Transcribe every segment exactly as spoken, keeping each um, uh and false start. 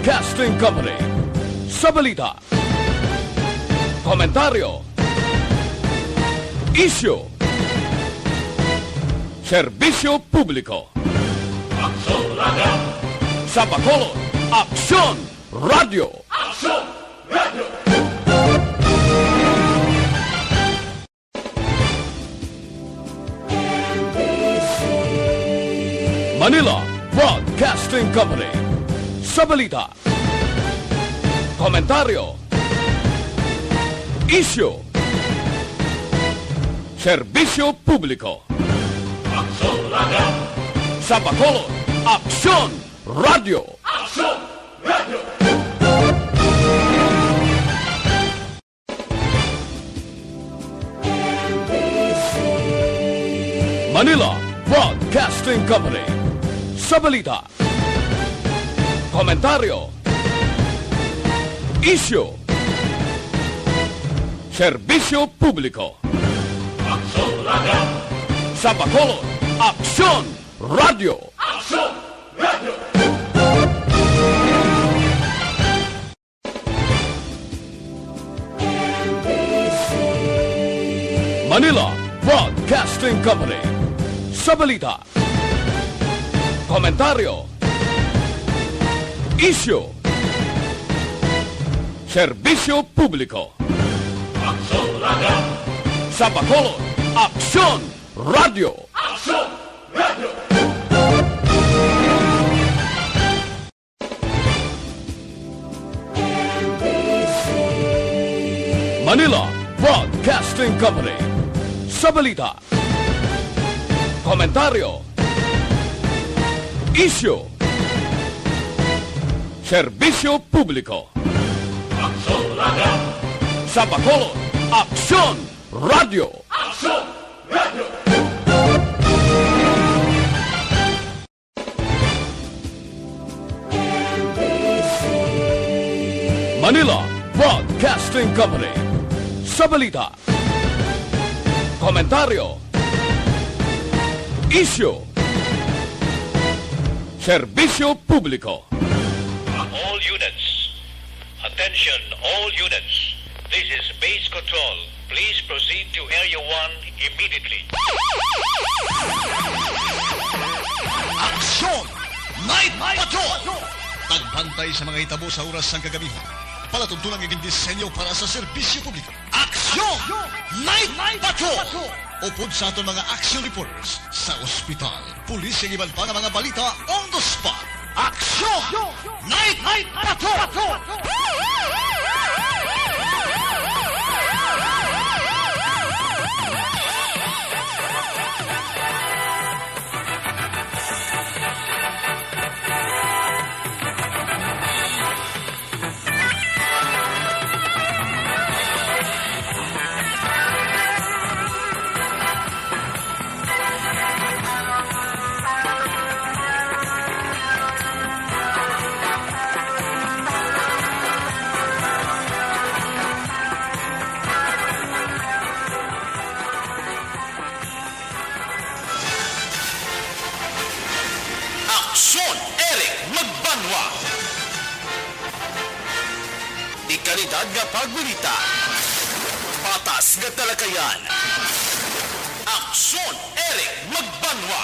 Broadcasting Company. Sa balita, komentaryo, isyu, serbisyo publiko. Aksyon Radio! Sa Bacolod, Aksyon Radio! Aksyon Radio! Manila Broadcasting Company. Sa balita, komentaryo, isyu, serbisyo publiko. Aksyon Radio! Sa Bacolod, Aksyon Radio! Aksyon Radio! Manila Broadcasting Company. Sa balita, komentaryo, isyu, serbisyo publiko. Aksyon Radio! Sa Bacolod, Aksyon Radio! Aksyon Radio! Manila Broadcasting Company. Sa balita, komentaryo, isyu, serbisyo publiko. Aksyon Radio! Sa Bacolod, Aksyon Radio! Aksyon Radio! Manila Broadcasting Company. Sa balita, komentaryo, isyu, serbisyo publiko. Aksyon Radio! Sa Bacolod, Aksyon Radio! Aksyon Radio! Manila Broadcasting Company. Sa balita, komentaryo, isyu, serbisyo publiko. All units. Attention, all units. This is Base Control. Please proceed to Area one immediately. Aksyon! Night Patrol! Pagbantay sa mga hitabo sa oras sang kagamihan. Palatuntunan nga gindisenyo para sa serbisyo publiko. Aksyon! Night Patrol! Upod sa aton mga action reporters sa ospital, pulis, kag iban pa nga mga balita on the spot. Aksyon! Night Patrol! Aksyon, Eric Magbanwa. Dekalidad nga pagbalita. Patas nga talakayan. Aksyon, Eric Magbanwa.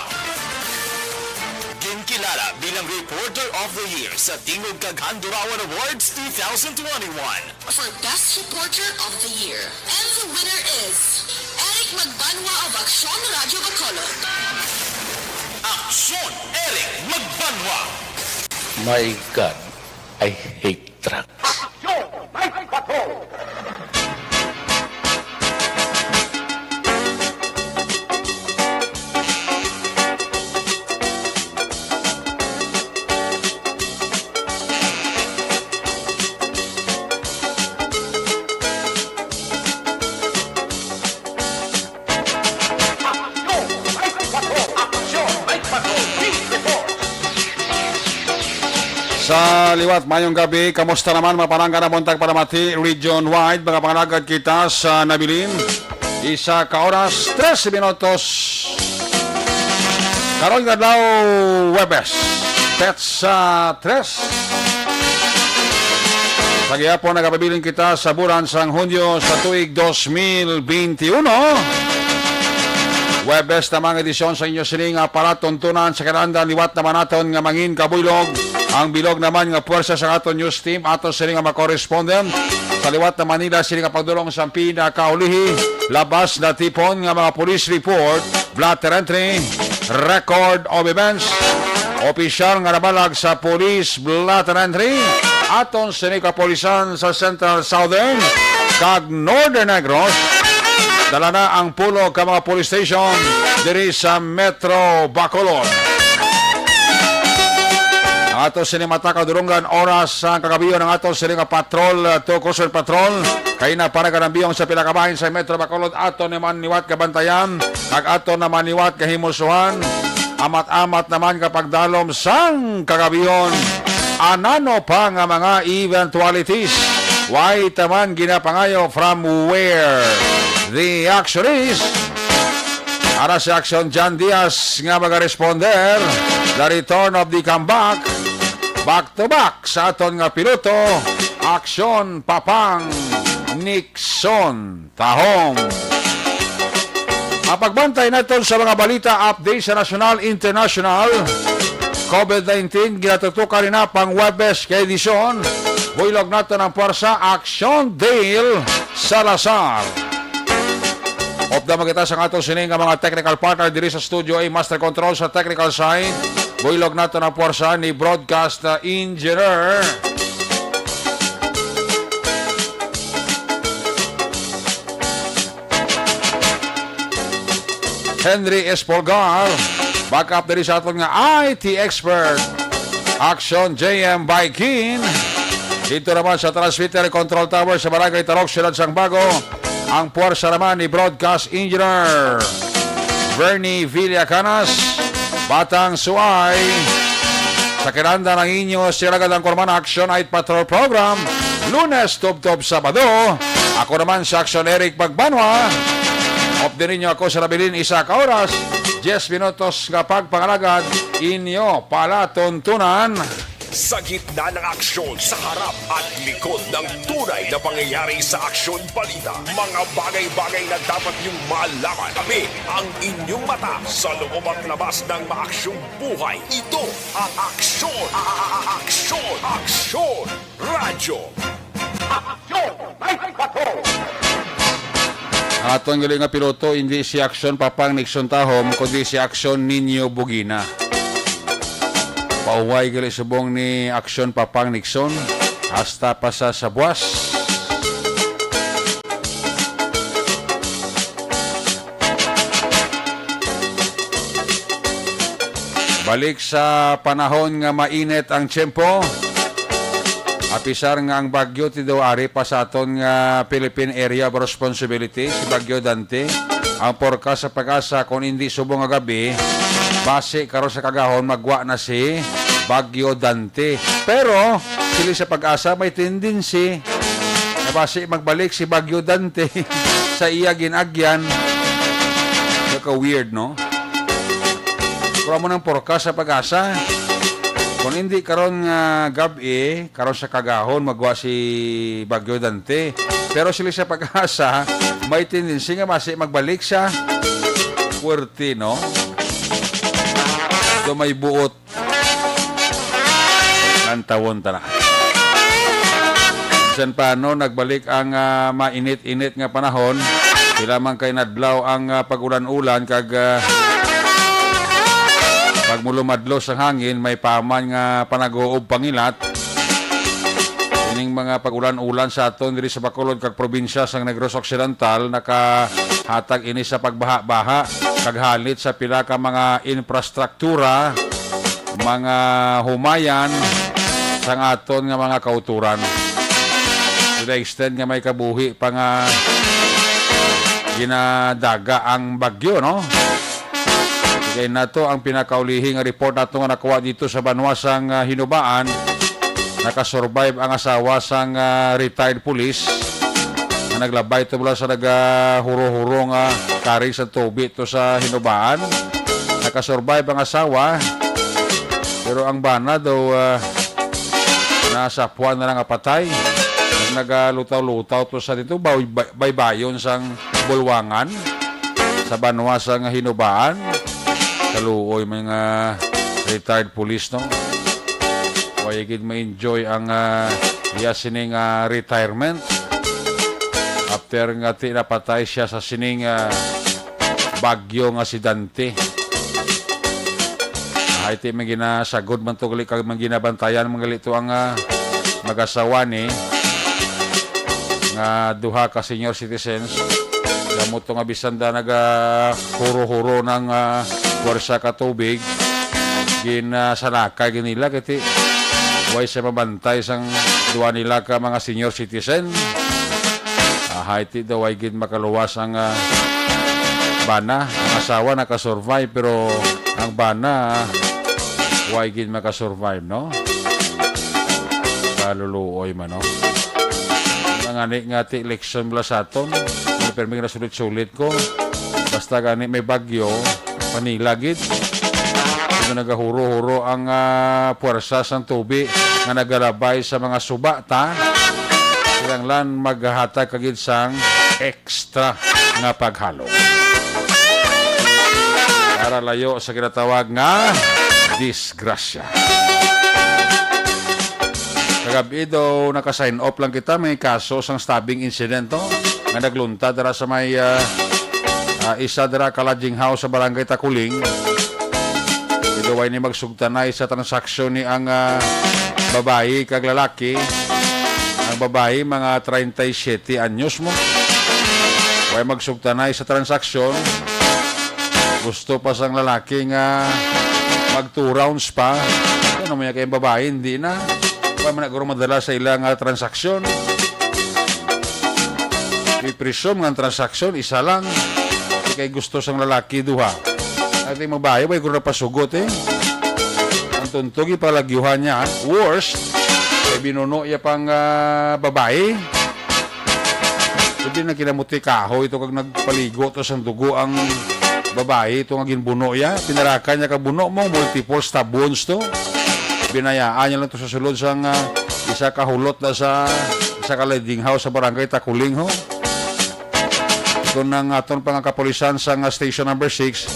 Ginkilala bilang Reporter of the Year sa Tingog kag Handurawan Awards two thousand twenty-one. For Best Reporter of the Year. And the winner is Eric Magbanwa of Aksyon Radio Bacolod. Aksyon, Eric Magbanwa. My God, I hate truck. Aksyon! Night Patrol! Sa liwat, mayong gabi. Kamusta naman, mga palangga, na buntag palamati region-wide? Mga pangalagad kita sa nabilin. Isa ka oras, trese minutos. Karon nga adlaw, Huwebes, petsa tres. Sa gihapon, nagapabilin kita sa bulan sang Hunyo sa tuig dos mil benti uno. Webes na mga edisyon sa inyo sining, ah, palatuntunan sa kinahanglan. Liwat naman naton nga mangin kabuylog ang bilog naman nga puwersa sa aton news team, ato sining nga mga correspondent sa liwat na Manila, sining nga pagdulong sa pinakaulihi, labas na tipon nga mga police report, blotter entry, record of events, opisyal nga nabalag sa police blotter entry, aton sining kapulisan sa Central, Southern, kag Northern Negros. Dala na ang pulo ka mga police station diri sa Metro Bacolod. Ang ato sini mata kadulungan, oras sa kagabion ang ato sini nga patrol, uh, two cruiser patrol. Kay na para kanang biyong sa pila ka bahin sa Metro Bacolod, ato naman liwat kabantayan, kag ato naman liwat kahimusuhan. Amat-amat naman ka pagdalom sang kagabion. Anano pa nga mga eventualities? Why taman ginapangayo from where the action is? Ara si Action John Diaz nga magaresponder, the return of the comeback. Back to back sa aton nga piloto, Action Papang Nixon Tahom. Ang pagbantay naton sa mga balita, update sa nasyonal, international, covid nineteen, ginatutukan ni na pang Webes ka edisyon. Buylog naton ang pwersa, Action Dale Salazar. Upda man kita sa aton sini nga mga technical partner diri sa studio, A Master Control sa technical side. Buylog naton ang pwersa ni Broadcast, uh, Engineer Henry Espolgar. Backup diri sa aton nga I T expert, Action J M Baikin. Dito naman sa transmitter control tower sa Barangay Tarok, Siyudad sang Bago, ang puwersa naman ni Broadcast Engineer Bernie Villacanas, Batang Suay. Sa kinanda ng inyo, sila ang Kurman Action Night Patrol Program, Lunes tubtob Sabado. Ako naman si Action Eric Pagbanwa. Update ninyo ako sa nabilin isa ka oras, diyes minutos nga pagpangalagad, inyo palatuntunan. Sa gitna ng aksyon, sa harap at likod ng tunay na pangyayari sa Aksyon Balita, mga bagay-bagay na dapat niyong malaman. Kami ang inyong mata sa loob at labas ng maaksyong buhay. Ito ang Aksyon, a-, a-, a-, Aksyon, Aksyon Radyo. Aksyon Night Patrol. Aton gali nga piloto, hindi si Aksyon Papang Nixon Tahom, kundi si Aksyon Ninyo Bugina. Pauway gali subong ni Aksyon Papang Nixon, hasta pa sa, sa buwas. Balik sa panahon nga mainit ang tiyempo. Apisar nga ang bagyo ti daw ari pa sa aton nga Philippine Area of Responsibility, si Bagyo Dante. Ang forecast sa PAGASA, kung hindi subong nga gabi, basi karon sa kagahon magwa na si Bagyo Dante. Pero sila sa PAGASA may tendency na basi magbalik si Bagyo Dante sa iya gin-agyan. Naka-weird, no? Pero mo nang forecast sa PAGASA. Kung hindi karon nga gab-i, karon sa kagahon, magwa si Bagyo Dante. Pero sila sa PAGASA, may tendency nga basi magbalik siya. Puwerte, no? Do may buot. Lantawon ta na. Bisan pa, no, nagbalik ang, ah, mainit-init nga panahon, pila man kay nadlaw ang, ah, pag-ulan-ulan kag, ah, pagmulumadlo sa hangin, may paman nga panaguob pangilat. Ining mga pag-ulan-ulan sa aton diri sa Bacolod kag probinsya sang Negros Occidental, nakahatag ini sa pagbaha-baha kag halit sa pila ka mga infrastruktura, mga humayan sang aton nga mga kauturan. To the extent nga may kabuhi pa nga ginadaga ang bagyo, no? Kay nato ang pinakaulihi nga report nato nga nakuha dito sa banwa sang, ah, Hinubaan. Nakasurvive ang asawa sang, ah, retired police nga naglabay to mula sa nagahuro-huro nga kari sa tubi to sa Hinubaan. Nakasurvive ang asawa, pero ang bana daw, ah, nasapuan na lang nga patay. Nagalutaw-lutaw to sa dito, bay-, bay-, baybayon sang Bulwangan, sa banwa sang Hinubaan. Kaluoy, mga retired police, no? Way gid ma-enjoy ang, ah, iya sining, ah, retirement. After nga ti napatay siya sa sining, ah, bagyo nga si Dante. Ay, ti, may ginasagod man to gali, kag may ginabantayan man gali to ang, ah, mag-asawa ni nga duha ka senior citizens. Kamo to nga bisan da naga huro-huro ng, ah, puwersa ka tubig, ginasalakay gid nila kay ti way siya mabantay sang duha nila ka mga senior citizen. Ahay, ti daw way gid makaluwas ang, ah, bana. Ang asawa nakasurvive, pero ang bana, ah, way gid makasurvive, no? Kaluluoy man, no? Ang ngani nga ti election bala sa aton, may permi na sulit-sulit ko. Basta gani may bagyo, panila gid. Ito nagahuro-huro ang, ah, puwersa sang tubig nga nagalabay sa mga suba ta. Kinahanglan maghatag ka gid sang extra nga paghalo para layo sa ginatawag nga disgrasya. Kagab-i daw naka-sign off lang kita, may kaso sang stabbing incident to nga naglunta dira sa may, ah, ah, isa dira ka lodging house sa Barangay Takuling. Iduway ni magsugtanay sa transaksyon ni ang, ah, babayi kag lalaki. Ang babayi mga treinta y siete anyos mo. Way magsugtanay sa transaksyon. Gusto pa sang lalaki nga mag two rounds pa. Ano mo niya kay babayi, hindi na. Way man na guro madala sa ila nga transaksyon. I-presume nga ang transaksyon, isa lang. Kay gusto sang lalaki, duha. At yung babae, way guro napasugot eh. Ang tuntog, ipalagyuhan niya. Worst, kay binuno iya pang, ah, babae. Hindi na kinamuti kahoy ito kag nagpaligo to sang dugo ang babae ito nga ginbuno iya. Pinarakan niya ka buno mo, multiple stab wounds to. Binayaan niya lang to sa sulod sang, ah, isa ka hulot na sa isa ka lodging house sa barangay Takuling, ho. Kung ang aton pa nga kapulisan sa nga Station Number Six,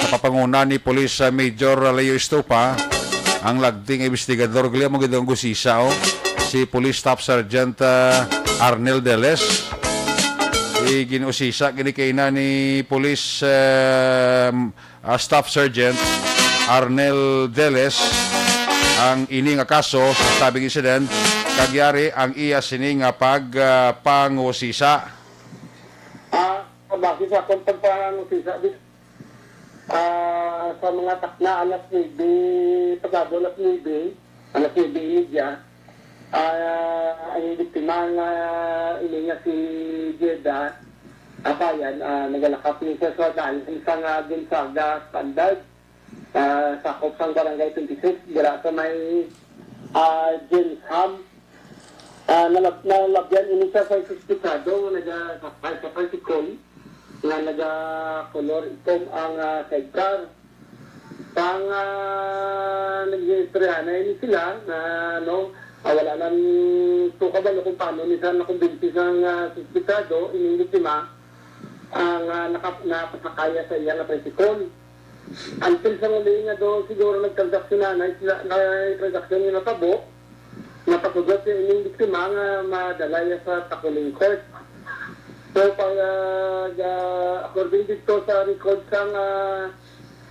sa papanguna ni Police, ah, Major Leo Estopa, ang lagting investigador, gali mo gid ang gusisa, oh, si Police Staff Sergeant, ah, Arnel Deles. Iginusisa gini kaina ni Police, ah, ah, Staff Sergeant Arnel Deles ang ini nga kaso sa sabing incident, kag yari ang iya sini nga pag, ah, pangusisa. Ah, base sa akong pagpangusisa, di, ah, sa mga takna, alas nuebe, pasado alas nuebe, alas nuebe y media, ah, ang biktima nga ini nga si Jeda Abayan, ah, nagalakap ni sa dalan sa nga Gonzaga Standard, ah, sakop sang Barangay Twenty-six, dira sa may, ah, James Ham. Ah, nalab-, nalabyan ini siya sa suspetsado nga nagasakay sa tricycle nga nagakolor itom ang, ah, sidecar. Sang, ah, nag-iistoryahan na ini sila na, ano, ah, wala lang to kabalo kung paano ni sa nakumbinsi sang, ah, suspetsado, ining biktima, ang, ah, naka-, napasakaya sa iya nga tricycle. Until sa muli nga do, siguro nagtransaksyon na, na, na, na transaksyon nga natabo, napasugot sa ining biktima nga madala iya sa Takuling Court. So, pag, ah, ga-, according dito sa record sang, ah,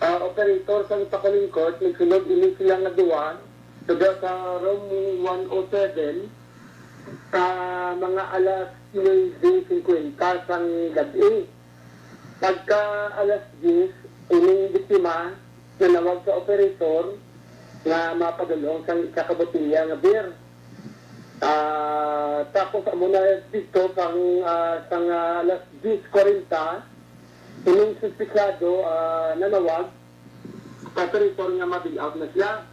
ah, operator sang Takuling Court, nagsulod ini sila nga duwa, suga sa room one oh seven, sa mga alas nuebe cincuenta sang gab-i. Pagka alas diyes, ining biktima nanawag sa operator nga mapadulong sang isa ka botelya nga beer. Ah, tapos amo na dito sang, ah, sang, ah, alas diyes kwarenta, ining suspetsado, ah, nanawag sa operator nga ma-bail out na siya.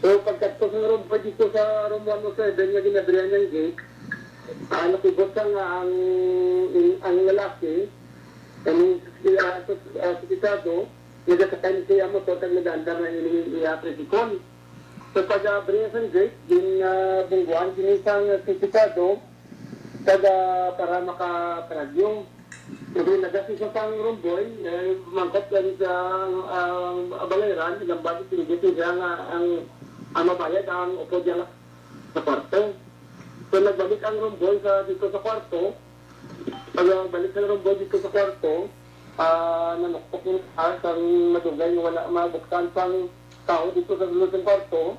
So, pagkadto sa room, pag dito sa room one oh seven nga ginabrihan niyang gate, ah, nakibot siya nga ang, ang lalaki, ang, ah, sus-, ah, suspetsado, nagasakay na siya motor kag nag-andar na ini iya tricycle. So, pag, ah, Brian San Jake, din, ah, bungguan sini sang sertifikado, kag, ah, para makapanagyo. Kag nagasi sa sang romboy, eh, mangkot yan sa, ah, balayran, ilang balik, sinigit siya nga ang, ang mabayad, ang upod niya sa kwarto. So, nagbalik ang romboy sa, dito sa kwarto. Pag, ah, balik sa romboy dito sa kwarto, ah, nanuktok yung taas ang madugay nga wala mabuksan sang tao dito sa sulod sang kwarto.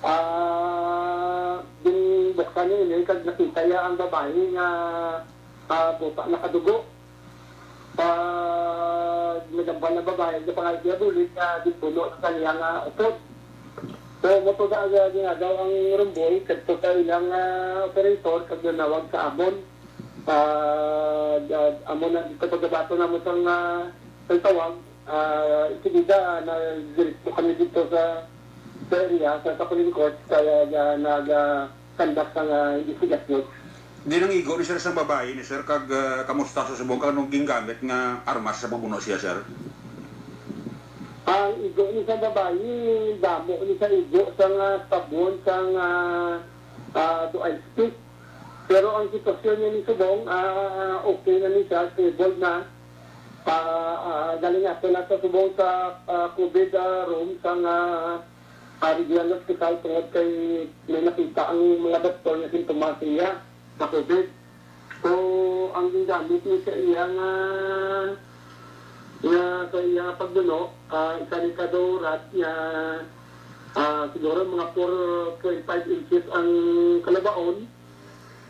Ah, ginbuksan niya ini kag nakita niya ang babayi nga, ah, buta nakadugo. Ah, nagambal ang babayi, sa pangalan niya bulit, ah, ginpuno sa kanya nga upod. So, moto na ang ginagaw ang rumboy, kadto sa ilang, ah, operator, kag nanawag sa amon. Ah, ah, amo na dito pagkabato naman sang, ah, sang tawag, ah, isigida na diretso kami dito sa, sa area, sa Capulin Court, kaya, ah, nag, ah, conduct sang, ah, investigasyon. Di nang igo ni sir sang babayi ni sir kag, ah, kamusta sa subong kag anong gingamit nga armas sa pagbuno siya, sir? Ang igo ni sa babayi, damo ni sa igo sang, ah, sabon sang, ah, ah, dual stick. Pero ang sitwasyon niya ni subong, ah, okay na ni siya, stable na. Ah, ah, galing ako na sa subong sa, ah, COVID, ah, room sang, ah, ah, Regional Hospital tungod kay may nakita ang mga doktor nga sintomas niya sa COVID. So, ang gingamit niya sa iya nga, nga sa iya pagbuno, ah, isa ni ka daw rat nga, ah, siguro mga four point five inches ang kalabaon.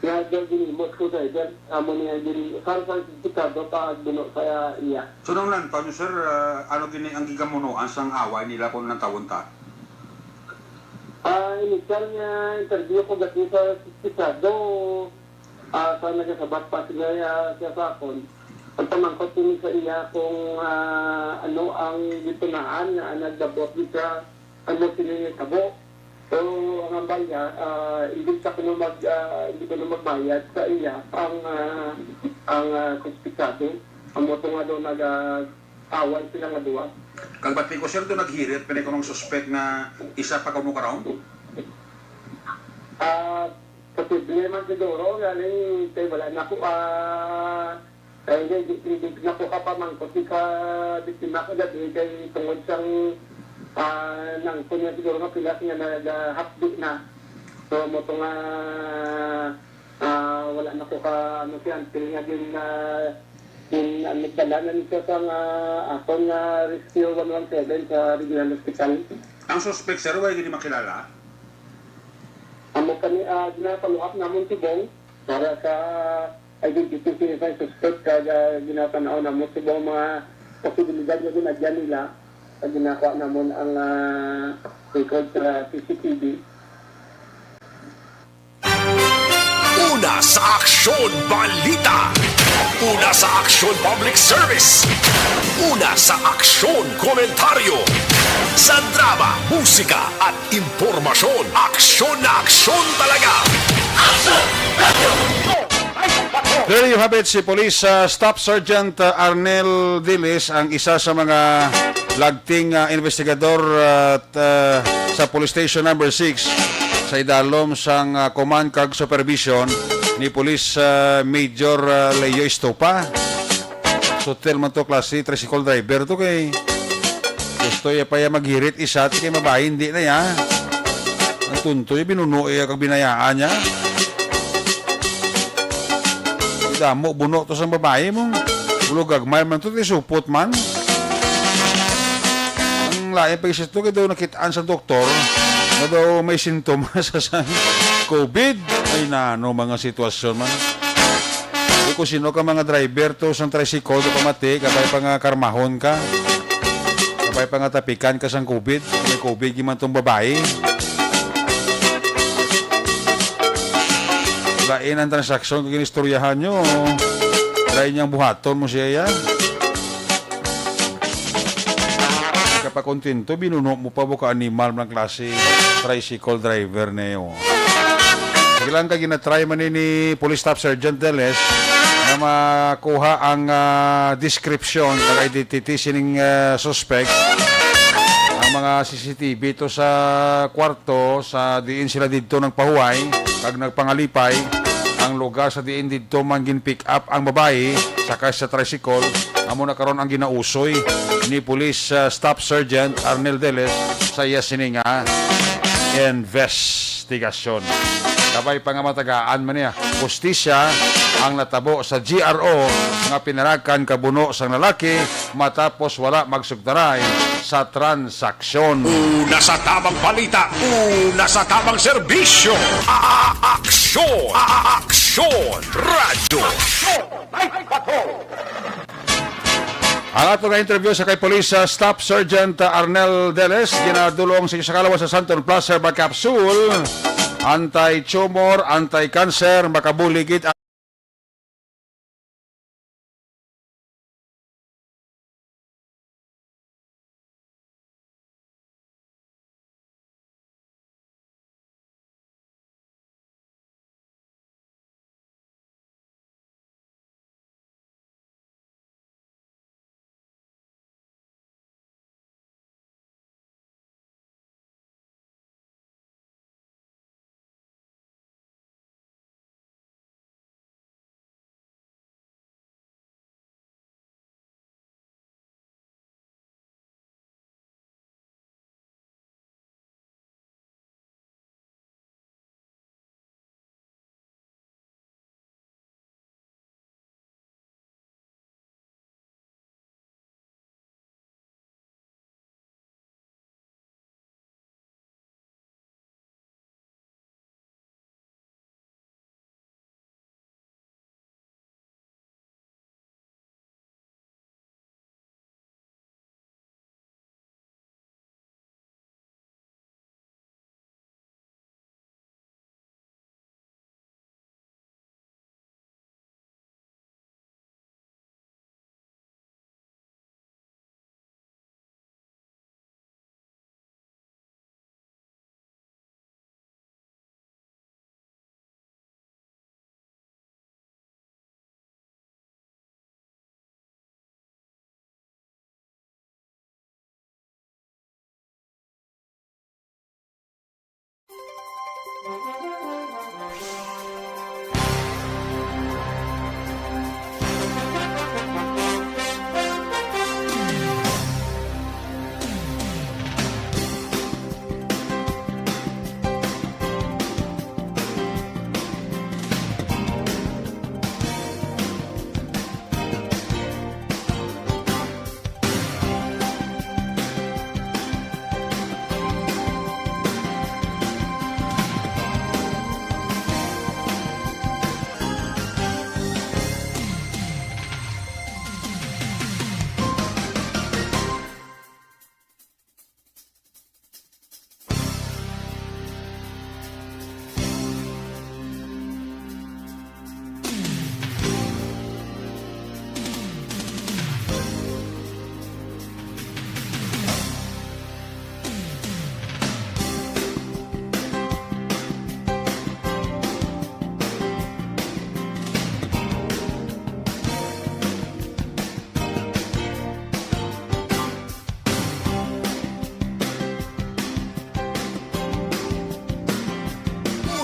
Nga daw ginimot ko driver, amo ni ang diri, saan sa delikado pa agbuno sa iya. So, nung lantaw nyo, sir, ah, ano gini ang gigamunoan sang away nila kung lantawon ta? Ah, initial nga interview ko dati sa delikado, ah, sa nagasabat pa sila, ah, siya sa akon. Ang pamangkot ko ni sa iya kung, ah, ano ang gitunaan nga nagdabot di sa ano sila nga tabo. So, ang ambal niya, ah, hindi sa kuno mag, ah, hindi kuno magbayad sa iya ang, ah, ang, ah, suspitsado. Ang moto nga daw nag, ah, away sila nga duwa. Kag bati ko, sir, do naghirit pa ni kunong suspek nga isa pa kuno ka round? Ah, posible man siguro, galing kay wala na ko, ah, Kay hindi, hindi, hindi na ko kapamangkot, di ka biktima kagabi kay tungod sang, ah, nangkon niya siguro nga pilas nga nagahapdi na. So, mo to nga, ah, wala na ko ka, ano, si Auntie nga din, ah, din, ah, nagdala na ni siya sa nga akon nga Rescue one one seven sa Regional Hospital. Ang suspect, sir, way gini makilala? Amo kani, ah, ginapaluap namon si Bong para sa identity sa suspect kag, ah, ginatanaw namon sa mga posibilidad nga ginadyan nila. Kag ginakuha namon ang, ah, record sa C C T V. Una sa aksyon, balita. Una sa aksyon, public service. Una sa aksyon, komentaryo. Sa drama, musika, at impormasyon, aksyon na aksyon talaga. There you have it, si Police, ah, Staff Sergeant, ah, Arnel Dilis, ang isa sa mga lagting, ah, investigador, ah, at, ah, sa Police Station Number six, sa idalom sang, ah, command kag supervision ni Police, ah, Major, ah, Leo Estopa. Sutil man to, klase tricycle driver to kay gusto ya pa ya maghirit isa, ti kay mabahin di na ya. Ang tunto ya, binuno ya kag binayaan niya. Damo buno to sang babayi mo. Ulo gagmay man to, ti supot man. Ang lain pa isa to kay daw nakit-an sa doktor nga daw may sintomas sa sang COVID. Ay nano, mga sitwasyon man. Di ko sino ka mga driver to sang tricycle, di pamati, kabay pa nga karmahon ka. Kabay pa nga tapikan ka sang COVID. May COVID gyud man tong babayi. Lain ang transaksyon kag ginistoryahan nyo. Lain niyang buhaton mo siya ya. Kapakontento, binuno mo pa, buka animal man ang klase tricycle driver niyo. Sige lang ka, ginatry man ni, ni Police Staff Sergeant Deles na makuha ang, ah, description kag identity sining, ah, suspect. Ang mga C C T V to sa kwarto sa diin sila didto nagpahuway kag nagpangalipay, ang lugar sa diin didto man gin-pick up ang babayi sakay sa tricycle. Amo na karon ang ginausoy ni Police, ah, Staff Sergeant Arnel Deles sa iya sini nga investigasyon. Kabay pa nga matagaan man niya hustisya ang natabo sa G R O nga pinarakan kabuno sang lalaki matapos wala magsugtaray sa transaksyon. Una sa tamang balita, una sa tamang serbisyo. A-, aksyon, a-, aksyon, radyo. Ang ato nga interview sa kay Police, ah, Staff Sergeant, ah, Arnel Deles, ginadulong sa isa kalawa sa Santon Plus Herbal Capsule, anti-tumor, anti-cancer, makabuligid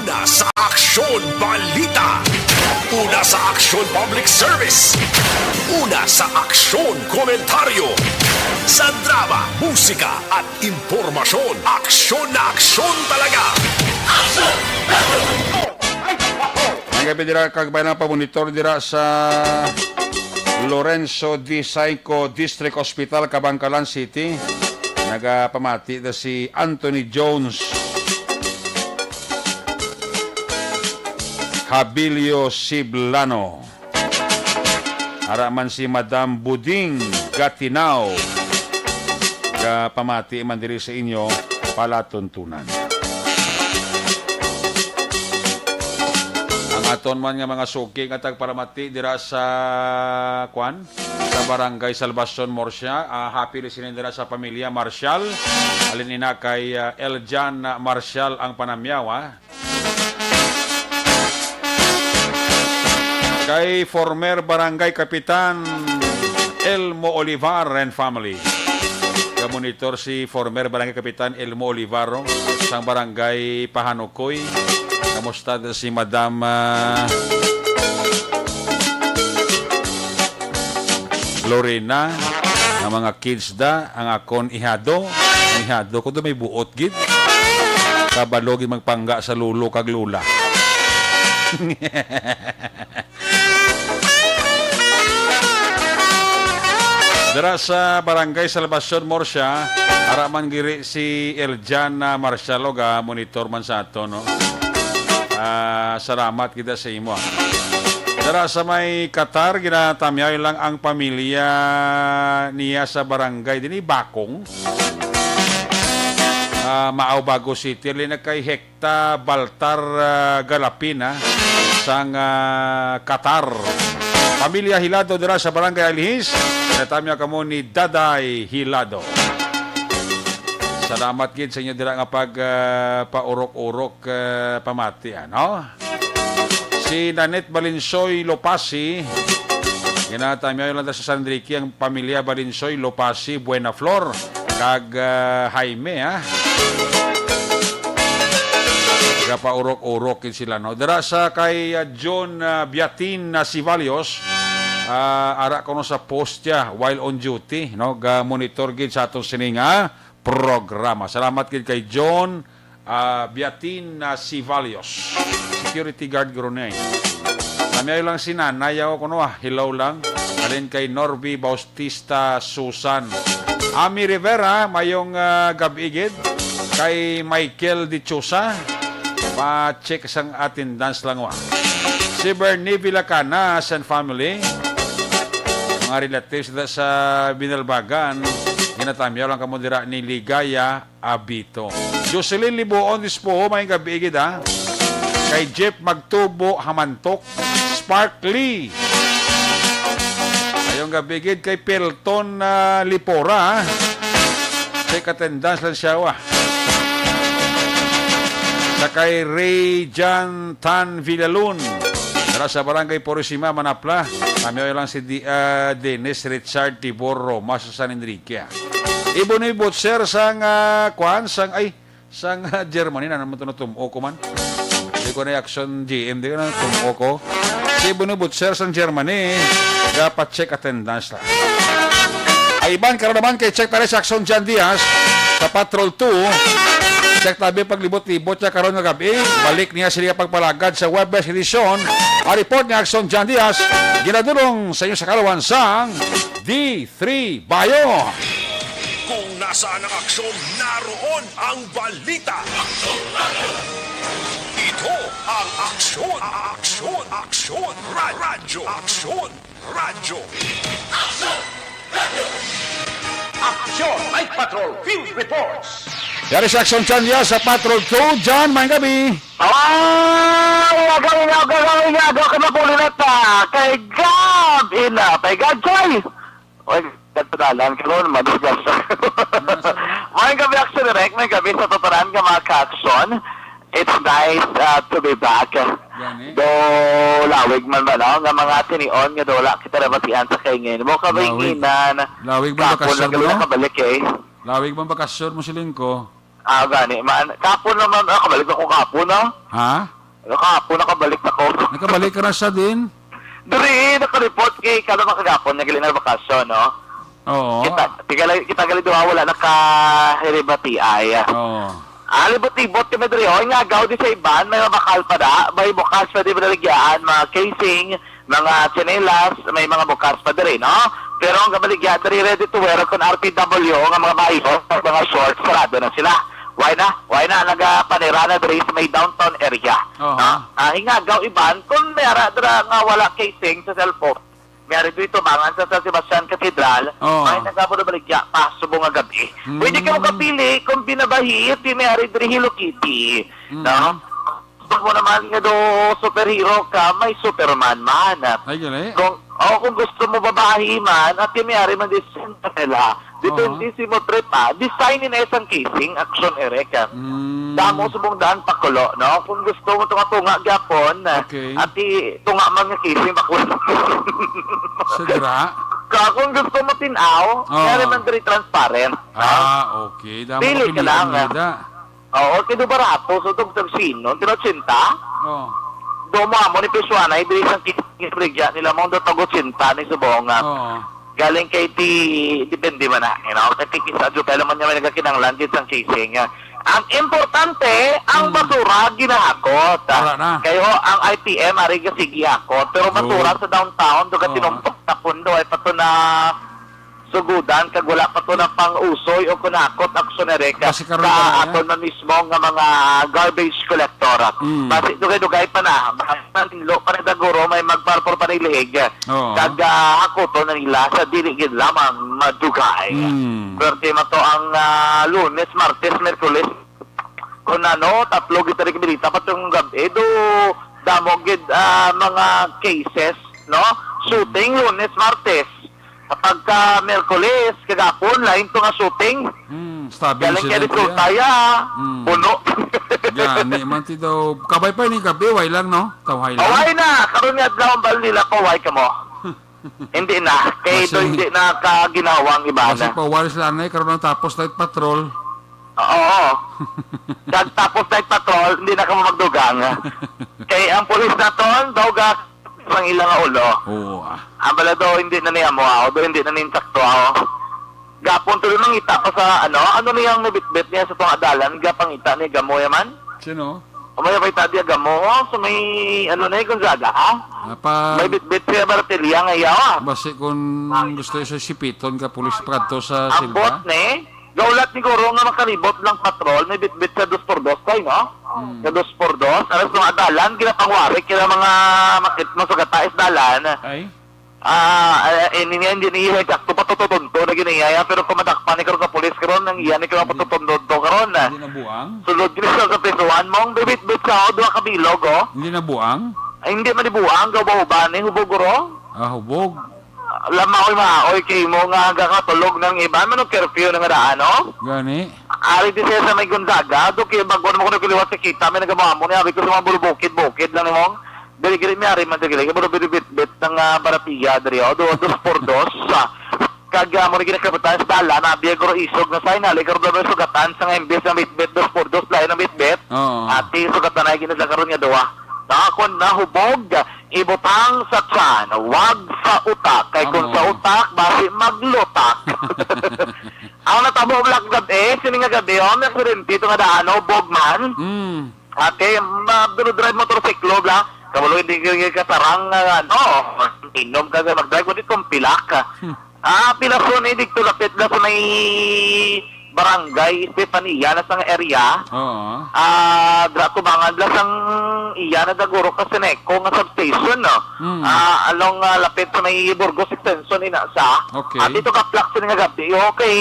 Una sa aksyon, balita. Una sa aksyon, public service. Una sa aksyon, komentaryo. Sa drama, musika, at impormasyon, aksyon na aksyon talaga. Ang gabi dira, kag may na pamonitor dira sa Lorenzo D. Saico District Hospital, Kabankalan City. Nagapamati na si Anthony Jones Habilio Siblano. Ara man si Madam Buding Gatinao. Gapamati man diri sa inyo palatuntunan. Ang aton man nga mga suki nga tagparamati dira sa, kwan, sa Barangay Salvacion Murcia, ah, happy listening dira sa pamilya Marshall. Alin ina kay, ah, Eljan Marshall ang panamyaw, ah. Kay former Barangay Kapitan Elmo Olivar and family. Kamo Monitor si former Barangay Kapitan Elmo Olivaro sang Barangay Pahanukoy. Kamusta si Madam, ah, Lorena? Ang mga kids da, ang akon ihado. Ang ihado ko do may buot gid. Kabalo gid magpangga sa lolo kag lola. Dira sa Barangay Salvacion, Murcia, ara man giri si Eljan, ah, Marcial, og, ah, monitor man sa ato, no? Ah, salamat kita sa imo, ah. Dira sa may Qatar, ginatamyaw lang ang pamilya niya sa barangay. Dini, Bakong. Ah, Maao, Bago City. Lina kay Hek ta Baltar, ah, Galapina sang, ah, Qatar. Pamilya Hilado dira sa Barangay Alihis, natamya kamo ni Daday Hilado. Salamat gid sa inyo dira nga pag, ah, paurok-urok, ah, pamati, ano? Si Nanette Balinsoy Lopasi, ginatamyaw lang sa San Enrique ang pamilya Balinsoy Lopasi, Buena Flor, kag, ah, Jaime, ha? Gapaurok-urok gid sila, no? Dira sa kay, ah, John, ah, Biatin na Sivalios, ah, ara kuno sa post niya while on duty, no? Ga-monitor gid sa aton sini nga programa. Salamat gid kay John, ah, Biatin na Sivalios. Security guard guro ni. Kami lang si Nanay, ako kuno, ah, hello lang. Alin kay Norby Bautista Susan. Ami Rivera, mayong, ah, gab-i gid. Kay Michael Dichosa, pa-check sang attendance lang, wa. Si Bernie Villacana and family, mga relatives dito sa Binalbagan, ginatamyaw lang kamo dira ni Ligaya Abito. Jocelyn Libuon Dispo, may gabi gid, ha. Kay Jeff Magtubo Hamantok, Sparkly. Ayong gabi gid kay Pelton, ah, Lipora, ha. Check attendance lang siya, wa. Sa kay Ray Jan Tan Villalun, dira sa Barangay Purisima, Manapla. Kami lang si Di-, ah, Dennis Richard Tibor Roma sa San Enrique. Ibon ni Butcher sang, ah, kwan, sang, ay, sang, ah, Germany, na naman ito na tum-o ko man. Di ko na Action G M, di ko na tum-o ko. Si Ibon ni Butcher sang Germany, dapat check attendance lang. Ay, iban, karon naman kay check tayo sa Action John Diaz sa Patrol two. Check tabi paglibot-libot siya karon nga gabi. Balik niya sila pagpalagad sa Webes edisyon. Ang report ni Action John Diaz, ginadulong sa inyo sa kalawan sang D three Bayo. Kung nasaan ang aksyon, naroon ang balita. Ito ang Aksyon, Aksyon, Aksyon, Ra-, Radyo, Aksyon, Radyo. Aksyon, Night Patrol, Field Reports. Yari sa Action Chan Diaz sa Patrol two, John, maayong gabi. Ay, agaw, agaw, agaw, agaw, kay mapuli na ta. Kay Gab, ina, kay Gab, Joy. Oy, katadalan karon, madisgrasya. Ano sa mga? Maayong gabi, Action Direct. Maayong gabi sa tatanan nga mga ka-action. It's nice, uh, to be back. Gani? Do lawig man ba, no? Nga mga tinion nga do wala kita nabatian sa kaingin mo. Lawig. Kabainginan. Lawig man Kapon bakasyon lang kami mo? Nakabalik, eh. Lawig man bakasyon mo, siling ko? Ah, gani man. Kapon naman, ah, kabalik ako kapon, ah. Ha? Kapon, nakabalik ako. Nakabalik ka na sa din? Diri, nakareport kay kada makagapon, nagaling na bakasyon, no? Oo. Kita, kita gali, kita gali duha, wala nakahiribati ay. Oo. Ah, libot-libot kami diri, oy, nga agaw di sa iban, may mabakal pa da, may bukas pa di ba naligyaan, mga casing, mga tsinelas, may mga bukas pa diri, no? Pero ang kabaligya diri, ready to wear kon R P W nga mga bayo, mga shorts, sarado na sila. Why na? Why na? Nagapanira na diri sa may downtown area. Aha. No? Ah, hingagaw iban, kung may ara dira nga wala casing sa cellphone, may ari dito, mangan sa San Sebastian Cathedral, Oo. may nagabo na baligya pa subong nga gabi. Mm. Pwede ka mo kapili kung binabahi, ti may ari diri Hello Kitty. Mm. No? Gusto mo naman nga do superhero ka, may Superman man. Ay, gali. Kung, o kung gusto mo babae man, at may ari man di Cinderella. Depende Aha. si mo trip, ah. Design ni na isang casing, action erek, ah. Mm. Damo subong daan pakulo, no? Kung gusto mo tunga-tunga gyapon, Okay. at i-, tunga man nga casing, pakulo. Sa dira? Ka, kung gusto mo tin-aw, Oo. Kaya naman very transparent. Ah, okay. Damo Pili ka ka pili lang, ang ah. Nida. Oo, kay do barato, so tog tag sino, tira ochenta. Oo. Do mo amo ni Pisuana, ibili sang kis-, kis-, regya nila mo, do tag ochenta ni subong, ah. Oo. Galing kay ti, depende man na, you know, kay ti kisa, jo, kaya naman niya may nagakinanglan, kis ang chasing, ah. Ang importante, ang Hmm. basura, ginahakot, ah. Wala na. Kayo, ang I P M, ari ka sige hakot, pero Oo. basura sa downtown, do ka Oo. tinumpok sa pundo, ay pato na sugudan, kag wala pa to na pang-usoy o kunakot, aksyon na reka Basi karon sa pa na, aton eh. na mismo nga mga garbage collector. Mm. Basi dugay-dugay pa na, mga nanlo pa na daguro, may magparpor pa na ilihig. Oo. Kag, ah, hakoton na nila sa dili gid lamang madugay. Mm. Pero tema to ang, ah, Lunes, Martes, Miyerkules, kung ano, tatlo gid tayo kabilita, pati yung gabi, do, damo gid, ah, mga cases, no? Shooting, Lunes, Martes. Kapag ka Miyerkules, kagapon, lain to nga shooting. Hmm, stabbing Galing sila kay Rizal niya. Taya, Hmm. puno. Gani man ti daw. Kabay pa ni gabi, way lang, no? Tawhay lang. Away na! Karon nga adlaw, ang bal nila, paway ka mo. Hindi na. Kay Basi- ito hindi na kaginawang iba Basi na. Paway sila, anay. Karon ang tapos night patrol. Oo. Kag tapos night patrol, hindi na kamo magdugang. Kay ang pulis naton, daw ga-, sang ila nga ulo. Oo, ah. Ang bala daw, hindi na niya mo, ah, daw hindi na niya sakto, ah. Gapon tuloy mangita pa sa, ano, ano niya ang nabitbit niya sa tong adalan, gapangita ni Gamoy man? Sino? O may kita diya Gamo, oh, so may, ano na, eh, Gonzaga, ha? Apa, May bitbit siya, baratilya nga iya, ah. Basi kung gusto siya sipiton ka pulis pa kadto sa Ang Silva? Bot, ne? Gaulat ni Goro nga makalibot lang patrol, may bitbit sa dos por dos tayo, no? Hmm. Sa dos por dos, alas mga dalan, ginapangwari, kila mga makit, masugatais dalan. Ay? Ah, eh, ini nga, hindi niya, sakto pa to, to, to, na ginayaya, pero kung madakpan ni karon ka pulis karon, nang iya ni karon pa to, to, to, to, karon, ah. Hindi na buang? Sulod gini sa, sa prisuhan mo, ang bibit-bit sa, oh, duha ka bilog, oh. Hindi na buang? Ay, hindi man ni buang, gauba-uba ni, hubog, guro. Ah, hubog. Lamaoy, maoy, kay mo nga, hanggang katulog ng iban, man, ang curfew na nga daan, no? Gani. Ari di siya sa may Gonzaga, do kay bago naman ko nagkaliwat sa kita, may nagamahamon niya, abi ko sa mga bulubukid-bukid lang ni mong, dili, dili, may ari man, dili, dili, pero binibitbit ng, ah, baratiya, diri, oh, do, dos por dos, ah. Kag, ah, mo na ginakabutan sa dala, na, biya, guro, isog na sa inali, karon daw may sugatan sa nga imbes na bitbit, dos por dos, lain ang bitbit. Oo. Ati, sugatan na, ginasa karon nga duwa. Na, kung nahubog, ibutang sa tiyan, wag sa utak. Kay kung Amo. Sa utak, basi maglutak. Ang natabo, Black Gab, eh, sini nga gabi, oh, may aksidente ito nga daan, oh, Bogman. Mm. Ate, ma-, drive motorsiklo, bla. Kabalo, hindi ka, ka sarang, ah, ano, inom ka, mag-drive, kundi kung pilak. Hmm. Ah, pilason, eh, dito lapit na sa may barangay Estefania na sa area. Oo. Ah, dra tubangan bla sang iya na daguro ka Seneco nga substation, no? Hmm. Ah, along, ah, lapit sa may Burgos Extension, ina sa. Okay. Ah, dito ka plak sini nga gabi, okay.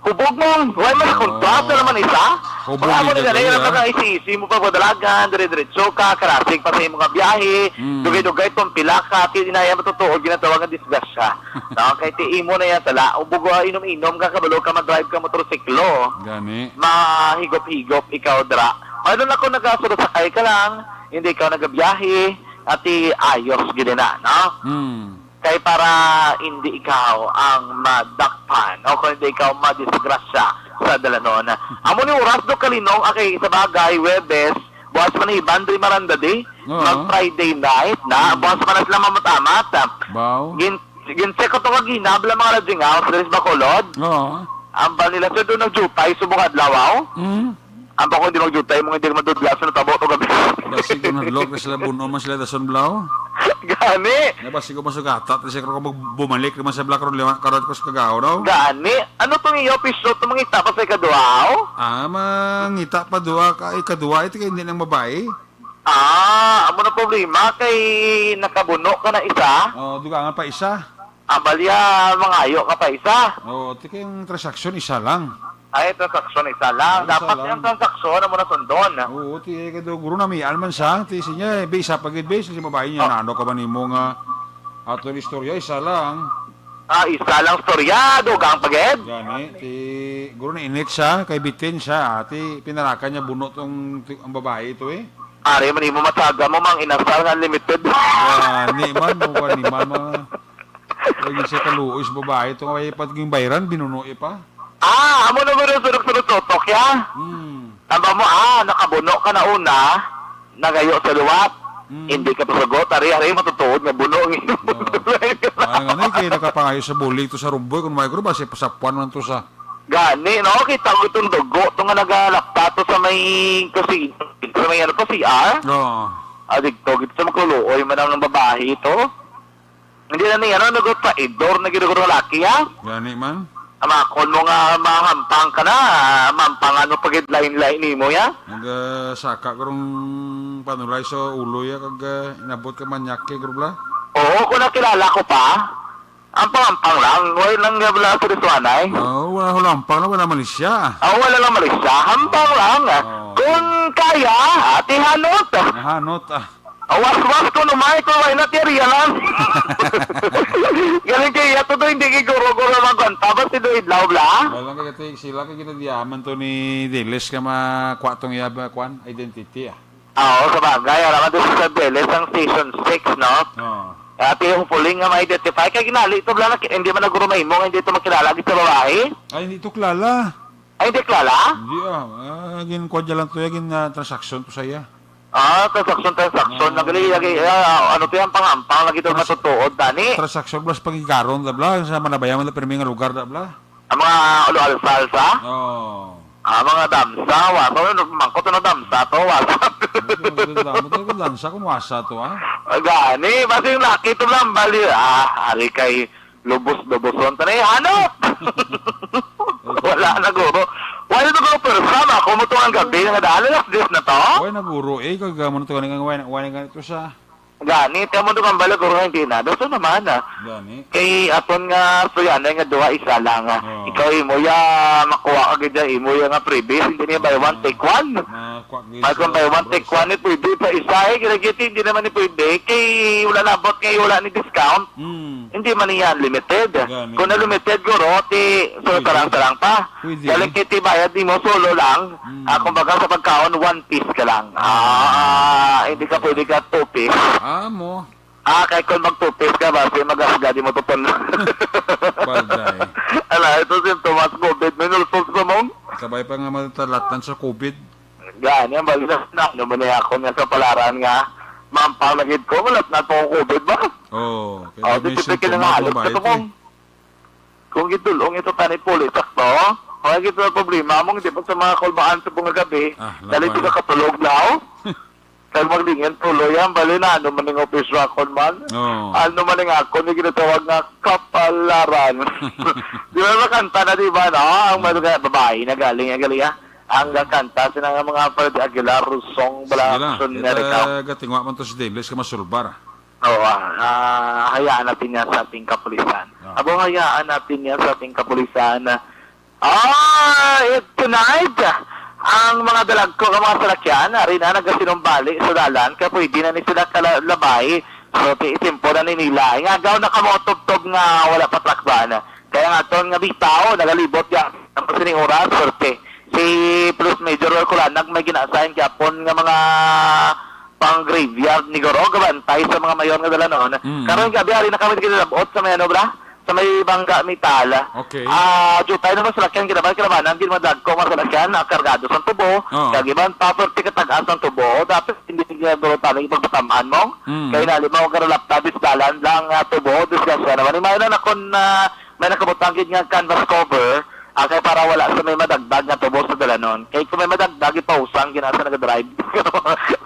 Hubog mo, why man Oh. kontrata naman isa? Hubog Wala mo ni na ganun, ganun, ah. Mga isi-isi mo pa padalagan, dire-diretso ka, karasig pa sa imong biyahe, Mm. dugay-dugay tong pila ka, ti dinaya matutuod ginatawag nga disgrasya. No, kay ti imo na yan sala, hubog, ah, inom-inom ka, kabalo ka, mag-drive ka motorsiklo. Gani. Mahigop-higop ikaw dra. Ano na kung nagasulod sakay ka lang, hindi ikaw nagabiyahe, ati ayos gid na, no? Mm. Kay para hindi ikaw ang madakpan o kung hindi ikaw madisgrasya sa dalanon. Amo ni oras do kalinong, ah, kay sa bagay, Webes, buwas man ni Iban diri Maranda di, Oo. Mag Friday night na, Mm. buwas man na sila mamatamat. Baw. Gin-, gin-check ko to kagina, bala mga lodging house, diri sa Bacolod. Oo. Ang ba nila, sir, doon nagjutay, subong adlaw, aw? Mm. Ang ba ko hindi magjutay, mga hindi madudla sa natabo to gabi. Basi kung hadlok na sila, buno man sila dason blaw. Gani. Na basi kung masugata, kasi kung mag-, bumalik naman sa black ron, lima, karat ko sa kagaw, no? Gani. Ano tong iyo, piso, itong mga itapa sa ikaduha, oh? Ah, mangita pa duha ka, ikaduha, ito kay hindi nang babae. Ah, amo na problema, kay nakabuno ka na isa. Oh, dugangan pa isa. Ang balya, mangayo ka pa isa. Oo, ti kay ang transaksyon, isa lang. Ay, transaksyon, isa lang. Isa Dapat lang. Yung transaksyon, amo na sundon. Oo, ti kay do, guro na may alman sa, ti siya, be, isa pa gid, be, si babae niya, Oh. na ano ka ba nimo nga, ato yung istorya, isa lang. Ah, isa lang storya, dugang pa gid. Gani, ti, guro na init siya, kay bitin siya, ah, ti, pinarakan niya bunot ang, ang babae ito eh. Ari man imo matsaga mo, mang inasal nga limited. Gani man, mo, gani man, mga Pag siya kaluoy sa babae, itong ay pag yung bayran, binuno pa. Ah, amo na mo rin sunod-sunod tutok, ya? Hmm. Tama mo, ah, nakabuno ka na una, nagayo sa luwat. Hmm. Hindi ka pasugot, ari, ari, matutuod nga buno ang imo. Oo. Ay, nga na, kaya nakapangayo sa buli to sa rumboy, kung may ko, basi pasapuan man to sa Gani, no? Kita ko itong dugo, ito nga nagalapta to sa may kasi, sa may ano to, C R? Oo. Ah, dito, dito sa makluluoy man ang babae ito. Hindi na niya, ano, nagot pa, idor na ginuguro laki, ha? Gani man. Amakon mo nga mahampang ka na, mampangan mo pag-lain-lain nimo, ya? Nagasaka ko rong panulay sa ulo, ya, kag, ah, inabot ka manyake, grubla? Oo, kung nakilala ko pa, ampang-ampang lang, wala lang nga wala sa Risuanay. Oo, wala hulampang na, wala Malaysia. Ah, wala lang Malaysia, hampang lang. Oo. Kung kaya, ati hanot. Nahanot, ah. Awas-was ko numay ko, why not area lang? Galing kay iya to, hindi kay guro-guro lang kanta, basta do idlaw bla. Wala kay kati sila kay ginadiyaman to ni Diles nga makuha tong iya ba, kwan, identity, ah. Ah, oo, sa bagay, alam mo, this is a Diles ang season six, no? Oo. Ati, hopefully nga ma-identify. Kay ginali ito, bla, na, hindi man naguro mahimo nga hindi ito makilala gid sa babae. Ay, hindi ito kilala. Ay, hindi kilala? Hindi, ah. Ah, gin-, kwan niya lang to, gin, ah, transaction to sa iya. Ah, transaction, transaction. Ah. Nagali, lagi, ah, ano to yan, pangampang, lagi to Trans-, matutuod, tani. Transaction plus paghigaron, da, bla, sa manabayaman na pirmi nga lugar, da, bla. Ang mga ulo alsa-alsa? Oo. Ah, mga damsa, wasa, ano, mangkot, ano, damsa to, wasa. Ano, ano, ano, ano, damsa, kung wasa to, ha? Ah, gani, basta yung laki to lang, bali, ah, ari kay lubos-luboson, tanay, hanop! Wala na, guro. Wala na, guro, pero sama, kumuto ang gabi, nga daan, alas diyes na to? Wala na, guro, eh, kag, ah, mo na to, ganing, wala na, wala na, ganito sa Gani, kamo do kang bala, guro, hindi na. Gusto naman, ah. Gani. Kay aton nga suyanay nga duha, isa lang, ah. Oo. Ikaw, imo ya, makuha ka gid ya, imo ya nga freebies, hindi niya buy one, take one. Makuha gid Ay, kung sa buy one, take Bros. One, eh, pwede pa isa, eh. Kaya gid, hindi naman ni pwede. Kay wala na, bot kay wala ni discount. Hmm. Hindi man niya unlimited. Gani. Kung na-limited, guro, ti, so, Pwede. Tarang-tarang pa. Pwede. Dali kay ti bayad nimo, solo lang. Hmm. Ah, kumbaga sa pagkaon, one piece ka lang. Ah, Ah, hindi ka okay. Pwede ka two piece. Ah, mo. Ah, kay kung mag-two piece ka, basi magasga di mo tuton. Balday. Ala, ito sintomas, covid. May nulsol sa mong? Kabay pa nga matatalatan sa covid. Gani, ang bali na, na, ano man na ako nga sa palaran nga, mampang na gid ko, wala na po ang covid ba? Oo, kaya Oh, may di, di, sintomas, kinangalit babae ka to, ito eh. Mong. Kung gidulong ito tani pulis, sakto? Kaya gid na problema mo, hindi pa sa mga kulbaan sa bunga gabi, Ah, dali labay. Di ka katulog na, oh. Kaya maglingin tuloy yan, bali na, ano man yung office record man? Oo. Ano man yung ako, yung ginatawag nga kapalaran. Di ba makanta na, di ba, no? Ang Oo. Mga babae na galing, ang galing, ah. Ang Oo. Kanta, sila nga mga Fred Aguilar, Rusong, Bala, Sige lang, Action, kita Merika. Gatingwa man to si Daniel, sa masulbar. Oo, ah, ah, hayaan natin yan sa ating kapulisan. Ah. Abo, hayaan natin yan sa ating kapulisan. Ah, it, tonight, ang mga dalagko nga mga salakyan, ari na nagasinumbali sa dalan, kaya pwede na ni sila kalabay. So, ti-, itimpo na ni nila. Ingagaw na kamo tubtob nga wala pa truck ban. Kaya nga, ton nga bitaw, nagalibot ya. Ang sining oras, swerte. Si Police Major Roy Culanag may gina-assign gyapon nga mga pang graveyard ni Goro, gabantay sa mga mayor nga dalanon. Mm. Karon gabi, ari na kami ginalabot sa may ano, bra? Sa may Bangga Metal. Okay. Ah, jutay na man sa lakyan, kinabahan, kinabahan, ang ginmadagko, mga salakyan, ah, kargado sa tubo, Oo. Kagiban, property katag-as ng tubo, dapat hindi niya guro tali ipagpatamaan mo. Mm. Kaya nali mo, karalap tabis dalan lang, ah, tubo, disgrasya naman. Imayo na nakon, ah, may nakabutang gid nga canvas cover, ah, kay para wala sa may madagdag nga tubo sa dalanon. Kay kung may madagdag, ipausang, ginasa nagadrive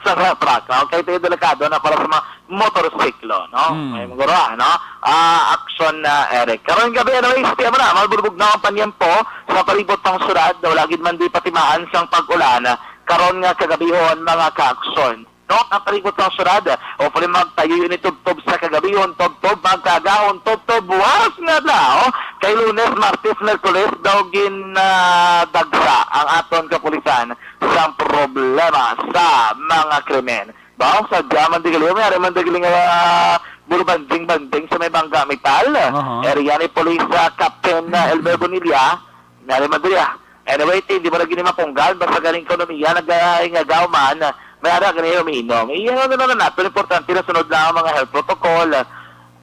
sa nga truck. Okay, ito yung delikado na para sa mga motorsiklo, no? Mm. May maguro, no? Ah, action na, Eric. Karong gabi, anyways, tiyan mo na, malbulbog na ang panyempo sa palibot pang syudad. Wala gid man di patimaan sang pag-ulan. Karon nga kagabihon, mga ka-aksyon. No, ang palibot pang syudad, hopefully magtayo ini tubtob sa kagabihon, tubtob magkaagahon, tubtob buwas nga adlaw. Kay Lunes, Martes, Miyerkules daw ginadagsa ang aton kapulisan sang problema sa mga krimen. Ba, sadya man di gali, may ari man di gali nga, ah, buro banding-banding sa may Bangga Metal. Aha. Area ni Police, ah, Captain, ah, Elmer Bonilla. May ari man di, ah. Anyway, ti, hindi mo na gini mapunggan. Basta galing ekonomiya, nag-, ah, ingagaw man. May ara gani umiinom. Iyan na lang nato. Importante na sunod lang ang mga health protocol.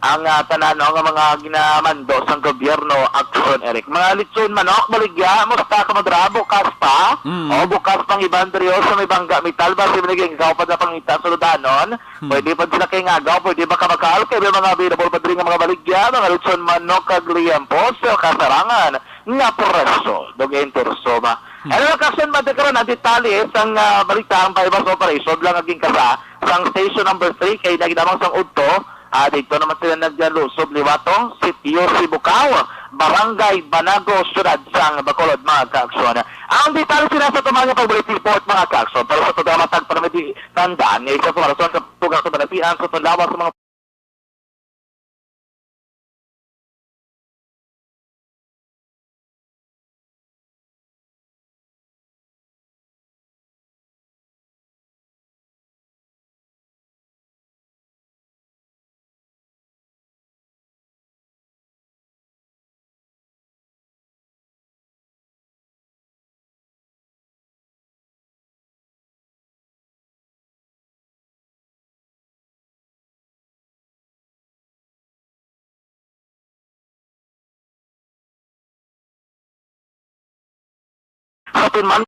ang, ah, tanan, no, nga mga ginamando sang gobyerno, aksyon, Eric. Mga lechon manok, baligya, musta ka, madra? Bukas pa? Mm. O, bukas pang iban diri, o, sa may Bangga Metal, basi may naging ikaw pa na pangita sa Ludanon. Hmm. Pwede pa sila kay ngagaw, pwede ba ka makaal? Kay may mga available pa diri nga mga baligya, mga lechon manok, kag liempo sa kasarangan nga presyo. Dugay ang turso ba? Hmm. Ano lang, Kakson, ba, karon ang detalye sang, ah, balita, ang buy-bust operation lang ang gingkasa sang station number three kay nagdamang sang udto. Ah, dito naman sila naglusob liwat, o, Sitio Sibukaw, Barangay Banago, Siyudad sang Bacolod, mga Kakson. Ang detalye sila sa tumang nga pagbalik report, mga Kakson. Pero sa tumang matag para may di tandaan nga isa sa rason sa tugang sa balatian sa tulawa sa mga Sa tinman.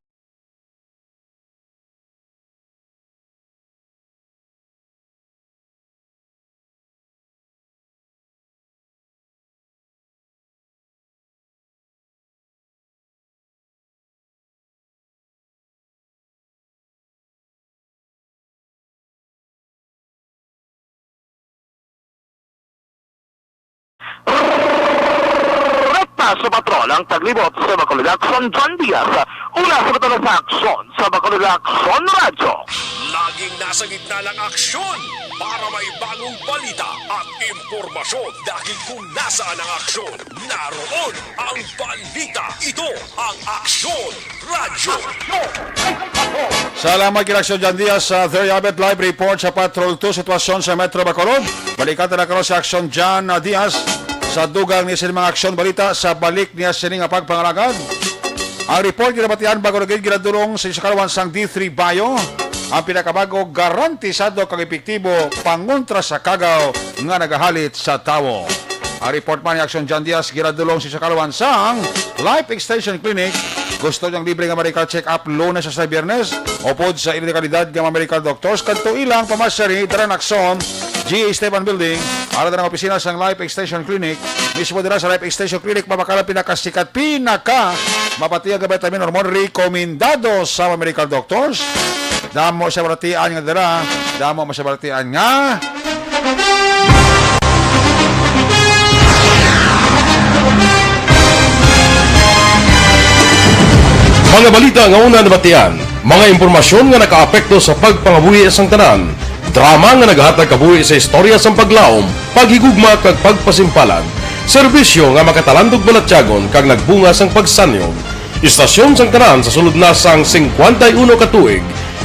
Rekta sa patrol ang taglibot sa Bacolod Aksyon, John Diaz. Una sa Bacolod Aksyon, sa Bacolod Aksyon Radyo. Laging nasa gitna ng aksyon para may bagong balita at impormasyon. Dahil kung nasaan ang aksyon, naroon ang balita. Ito ang Aksyon Radyo. Salamat kay Aksyon John Diaz sa There You Have It Live Report sa Patrol two, sitwasyon sa Metro Bacolod. Balikan ta na karon si Aksyon John, ah, Diaz sa dugang ni sini mga aksyon balita sa balik niya sini nga pagpangalagad. Ang report ginabatian bag-o ra gid ginadulong sa Isakalawan sang D three Bio, ang pinakabago, garantisado kag epektibo pangontra sa kagaw nga nagahalit sa tawo. Ang report man ni Aksyon John Diaz ginadulong sa Isakalawan sang Life Extension Clinic. Gusto niyang libre nga medical check-up Lunes sa Biyernes, upod sa ila kalidad nga mga medical doctors, kadto ilang pamasyari, Dara Nakson, G A Esteban Building, ara na ang opisina sang Life Extension Clinic. Mismo dira sa Life Extension Clinic, mabakal ang pinakasikat, pinaka mabatian nga vitamin hormone, rekomendado sa mga medical doctors. Damo siya balatian nga dira, damo mo siya balatian nga Mga balita nga una nabatian, mga impormasyon nga nakaapekto sa pagpangabuhi sang tanan, drama nga naghatag kabuhi sa istorya sang paglaom, paghigugma kag pagpasimpalan, serbisyo nga makatalandog balatyagon kag nagbunga sang pagsanyog. Istasyon sang tanan sa sulod na sang singkwenta y uno ka tuig,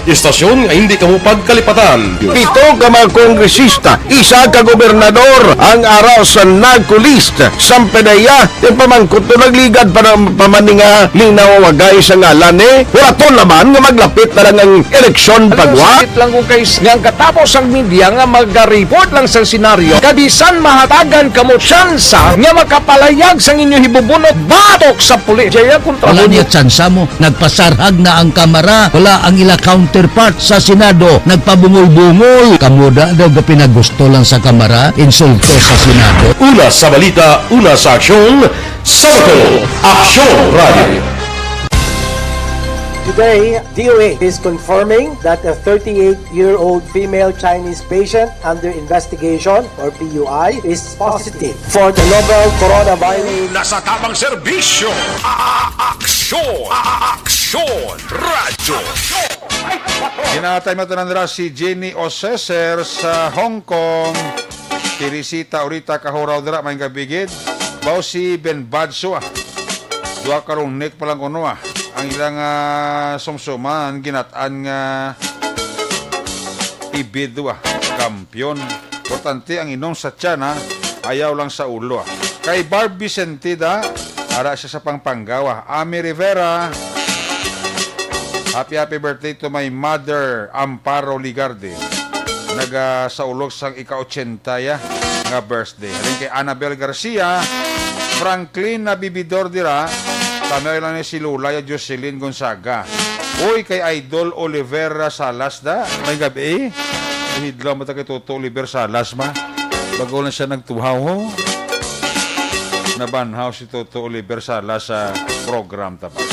istasyon nga hindi kamo pagkalipatan. Pito ka mga kongresista, isa ka gobernador ang ara sa NAGCO list. Sampanaya, ti pamangkot to nagligad pa ng pamaninga ning nawawagay sa ngalan ni. Wala to naman nga maglapit na lang ang eleksyon pagwa. Sakit lang ko kay nga ang katapos ang media nga maga-report lang sa senaryo. Kabisan mahatagan kamo tsansa nga makapalayag sang inyo hibubunot batok sa pulis. Jaya kontra Wala mo niya tsansa mo. Nagpasarhag na ang Kamara. Wala ang ila counterpart sa Senado. Nagpabungol-bungol. Kamo da daw gapinagusto lang sa Kamara. Insulto sa Senado. Una sa balita, una sa aksyon, sa Bacolod, Aksyon Radio. Today, D O A is confirming that a thirty-eight-year-old female Chinese patient under investigation, or P U I, is positive for the novel coronavirus. Nasa tamang serbisyo, a-, a-, aksyon, a-, a-, aksyon, radyo. Ginatay mo tanan dira si Jenny Oseser sa Hong Kong. Teresita Orita Kahuraw dira, may gabigid. Bao si Ben Badso, ah. Duha ka long neck pa lang kuno, ah. Ang ilang, ah, sumsuman, ginat-an nga ibido, ah. Kampiyon. Importante ang inom sa tiyan, ha. Ayaw lang sa ulo, ah. Kay Barb Vicentida, ara siya sa Pampanga, ah. Ami Rivera, happy, happy birthday to my mother, Amparo Ligarde. Nagasaulog sang ika-ochenta ya. nga birthday. Halin kay Annabel Garcia, Franklin na bibidor dira, kami lang ni si Lola ya Jocelyn Gonzaga. Uy, kay Idol Oliver Salas da, may gabi. Hidlaw mo ta kay Toto Oliver Salas, ma. Bago lang siya nagtuhaw, ho. Nabanhaw si Toto Oliver Salas sa program, ta ba?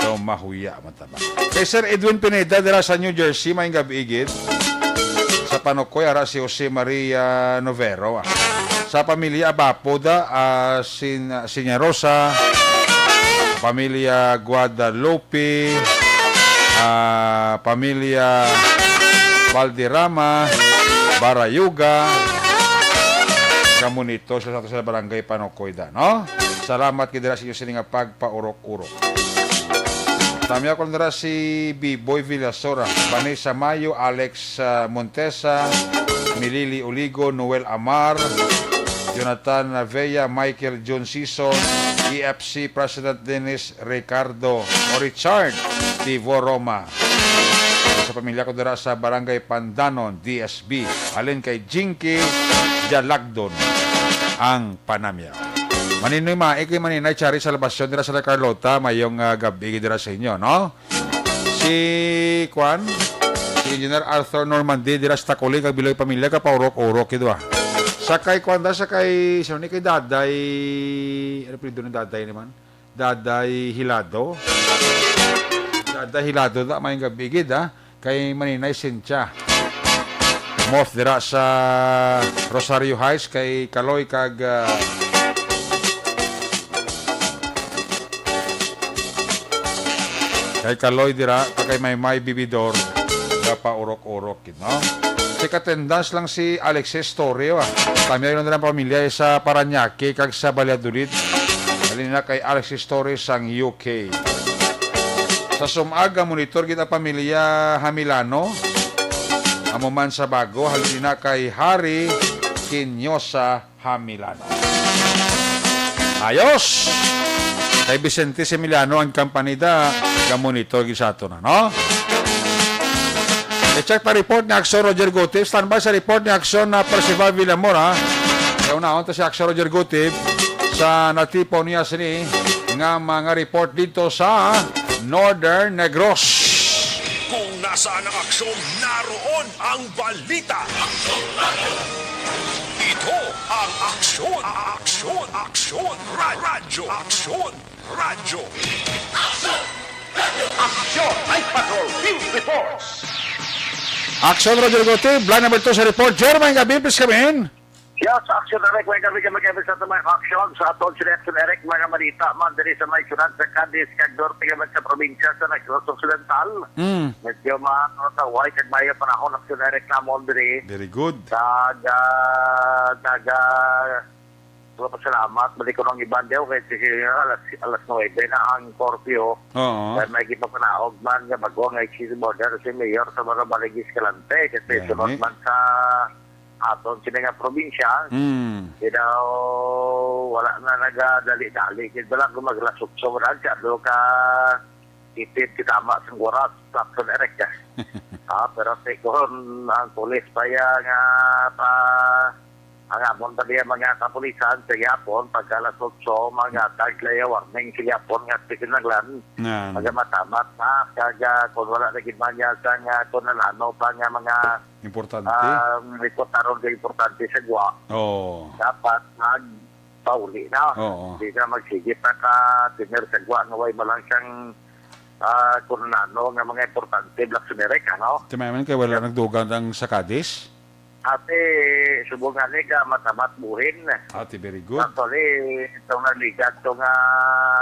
So, mahuya man, ta ba? Kay Sir Edwin Pineda, dira sa New Jersey, may gabi, gid. Sa Panukoy, ara si Jose Maria Novero, ah. Sa pamilya Abapo da, ah, sin-, Sinya Rosa, pamilya Guadalupe, ah, pamilya Valderrama, Barayuga, kamunito sa, sa barangay Panukoy da, no? Salamat gid dira sa inyo sini nga pagpaurok-urok. Tami ako dira si Biboy Villasora, Vanessa Mayo, Alex, ah, Montesa, Milili Oligo, Noel Amar, Jonathan Vea, Michael John Sison, E F C President Dennis Ricardo o Richard Tivo Roma. Sa pamilya ko dira sa Barangay Pandanon, D S B. Halin kay Jinky Jalagdon ang panamya. Maninoy Mae kay Maninay Chari Salvacion dira sa La Carlota, mayong, ah, gabi dira sa inyo, no? Si, kwan, si Engineer Arthur Normandy dira sa Takuli kag Biloy pamilya, kapaurok-urok gid, wa. Sa kay, kwan da, sa kay, sino ni, kay Daday, ano apelyido ni Daday naman? Daday Hilado. Daday Hilado da, may gabi gid, ha. Kay Maninay Cynthia Moth dira sa Rosario Heights, kay Kaloy kag, ah, kay Kaloy dira, kag kay Maymay Bibidor, nga paurok-urok, no? Si katendance lang si Alexis Torre, ah. Kami ay lang pamilya sa Parañaque kag sa Valladolid. Dali na kay Alexis Torre sang U K. Sa Sumag, ang monitor gid ang pamilya Hamilano. Amo man sa Bago, halin na kay Harry Quinosa Hamilano. Ayos! Kay Vicente Similiano ang kampanida, ga-monitor gid sa ato na, no? I-check pa report ni Aksyon Roger Gutib. Standby sa report ni Aksyon na Percival Villamor, ha? Kaya unahon ta si Aksyon Roger Gutib sa natipaw niya sini nga mga report dito sa Northern Negros. Kung nasaan ang aksyon, naroon ang balita. Ito ang Aksyon, Aksyon, Aksyon, Ra-, Radyo, Aksyon, Radyo. Aksyon Night Patrol Field Reports. Aksyon, Roger Gutib, line number two sa report. Jermaine Gabin, please come in. Yes, Aksyon Eric, may gabi kami kami sa tamang aksyon sa aton si Aksyon Eric, mga malita man diri sa may syudad sa Cadiz, kag norte kami sa probinsya sa Negros Occidental. Mm. Medyo ma-, mataway kag mayo panahon, Aksyon Eric, namon diri. Very good. Kag, ah, kag, ah, wala pa salamat, balik ko ng iban daw, kay sige, alas, alas nuwebe na ang curfew. Oo. Kaya may gipapanaog man nga bago nga executive order si Mayor sa mga Baligis Escalante, kasi Gani. Sunod man sa aton sini nga probinsya, Mm. you know, wala na nagadali-dali. Kaya wala ko maglasukso, wala siya, do ka, itip kita ma sa oras, sa Aksyon Eric. Ah, pero si Kuron, ang pulis pa ya nga pa, ang amon pa diya mga kapulisan sa yapon, pagka alas otso, mga tag laya warning sa yapon nga sa kinanglan. Yan. Pagka matamat na, kaga kung wala na gid man niya sa nga kung ano pa nga mga Importante. Um, reportaron ka importante sa gwa. Oo. Dapat magpauli na. Oo. Hindi na magsige pa ka tener sa gwa nga way malang siyang, ah, kung ano nga mga importante, Black Suneric, ano? Timayaman kay wala nagdugang ang sa Cadiz? Ate, subong nga ni ka matamat buhin. Ate, very good. Actually, itong nagligad to nga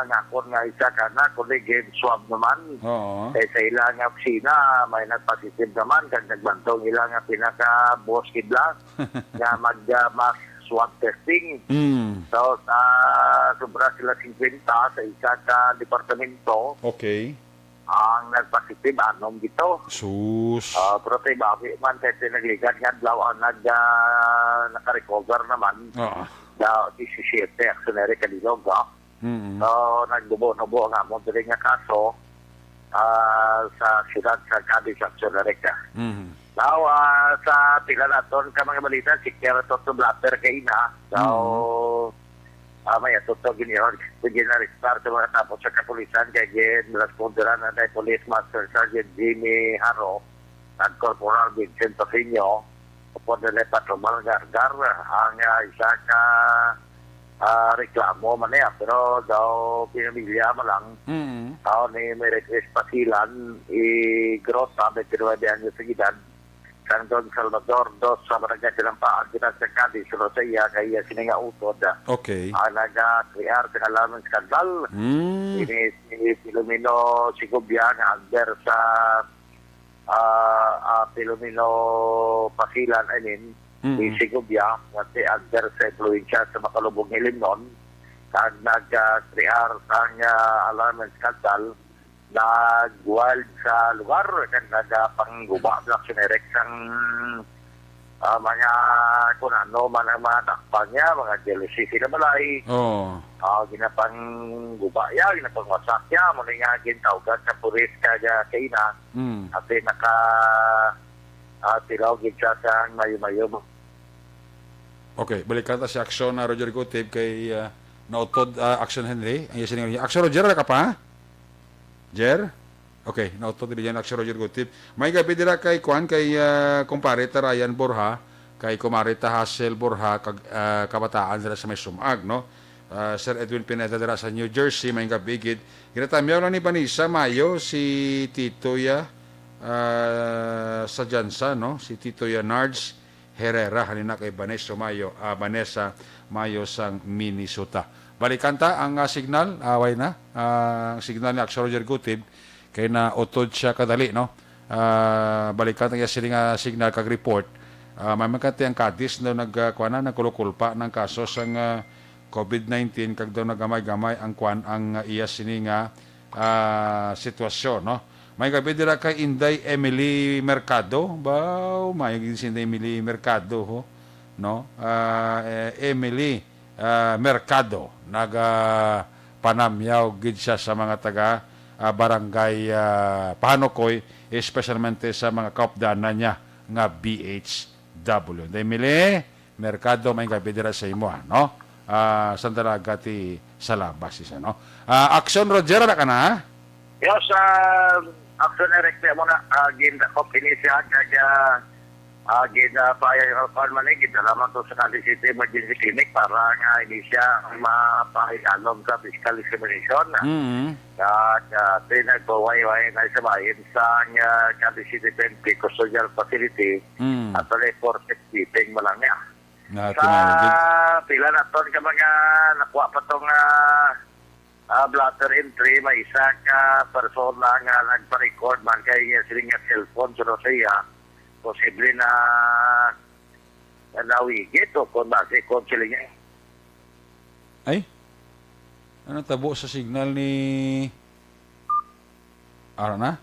ngakon nga isa ka na, kundi gid swab naman. Oo. Kay sa ila nga opisina, may nagpositive naman, kag nagbantong ila nga pinaka-boss kidla nga mag, ah, mass swab testing. Mm. So, sa sobra sila singkwenta sa isa ka departamento, Okay. ang nagpositive, anom gito. Sus. Ah, pero kay bawi man, kay nagligad nga adlaw ang nag, ah, nakarecover naman. Oo. Na disisiete, actually, kadilog, ah. Mm. So, nagdubo-dubo ang amon diri nga kaso. ah, sa siyudad sa Cadiz, Action Director. Mhm. Now, ah, sa pila naton ka mga balita, si Kiara Toto Blatter kay ina. So, ah, may atuto gini-, ginarestar sa mga tapos sa kapulisan kay ginresponderan na kay Police Master Sergeant Jimmy Haro at Corporal Vincent Pasinio. Upod nila patrol nga argar ang, ah, isa ka, ah, reklamo man niya, pero daw pinamilya man lang. Mm. Tao ni may request pasilan, i Grota, may tinuwa di anyo sa edad, sang Don Salvador dos sa Barangay Sinampaan, kita sa Cadiz, Rosea, kaya sini nga utod. Okay. Ang nag-, ah, K R sa Kalaman Skandal. Mm. Ini si Filomeno Sigubia nga under sa, ah, ah, Filomeno Pasilan, I mean, Mm. si Sigubia, nga si under sa impluwensya sa makalubog nga Ilimnon, kag nag, ah, K R sang, ah, Alarm and Skandal, nag-wild sa lugar, kag nagapangguba na sa direct sang, ah, mga kung ano man ang mga dakpan niya, mga jealousy sila balay. Oo. Ah, ginapangguba ya, ginapangwasak ya, muna nga gintawgan sa pulis kag, ah, kaina, Mm. at naka, ah, tilaw gid siya sa mayo-mayo. Okay, balikan ta si Action na Roger Gutib kay, ah, nautod, ah, Action Henry. Ang iya sining, Action Roger, wala ka pa? Jer? Okay, nautod diri yan, Action Roger Gutib. May gabi dira kay Kwan, kay, ah, kumpare ta Ryan Borja, kay kumare ta Hazel Borja, kag, ah, kabataan dira sa may Sumag, no? Ah, Sir Edwin Pineda dira sa New Jersey, may gabi gid. Ginatamyaw lang ni Vanessa Mayo, si Tito ya, ah, sa Jansa, no? Si Tito ya Nards Herrera, halin na kay Vanessa Mayo, ah, Vanessa Mayo sang Minnesota. Balikan ta ang, ah, signal, away na. Ah, ang signal ni Action Roger Gutib, kay nautod siya kadali, no? Ah, balikan ta iya sini nga signal kag report. Ah, may makati ang Cadiz daw nag, ah, kuwan na, nagkulukulpa ng kaso sang, ah, covid nineteen, kag daw nagamay-gamay ang kuwan, ang, ah, iya sini nga, ah, sitwasyon, no? May gabi dira kay Inday Emily Mercado. Baw, may gid si Inday Emily Mercado, ho, no? Ah, eh, Emily, ah, Mercado, naga panamyaw gid siya sa mga taga, ah, barangay, ah, Pahanukoy, espesyalmente sa mga kaupdanan niya nga B H W. Inday Emily Mercado, may gabi dira sa imo, ah, no? Ah, sandalaga ti sa labas, isa, no? Ah, Action Roger, wala ka na? Yes, ah, Action Direct, mo na, ah, gindakop ini siya, kag, ah, ah, gin, ah, pa-, pa-, man, eh, gindala man to sa Cadiz City Emergency Clinic para nga ini siya mapahiganom sa physical examination. Mm. Kag, ah, pinagpawayway na sa bahin sa, ah, Cadiz City Twenty Custodial Facility Mm. at sa Forces Meeting mo lang niya. Nga Sa timaligid. pila na ton ka mga nakuha pa tong, ah, ah, blotter entry, may isa ka persona nga nagpa-record man kay niya siling nga cellphone sa Rosea, posible na na nawigit o kung base kung sila niya. Ay? Ano tabo sa signal ni Ara na?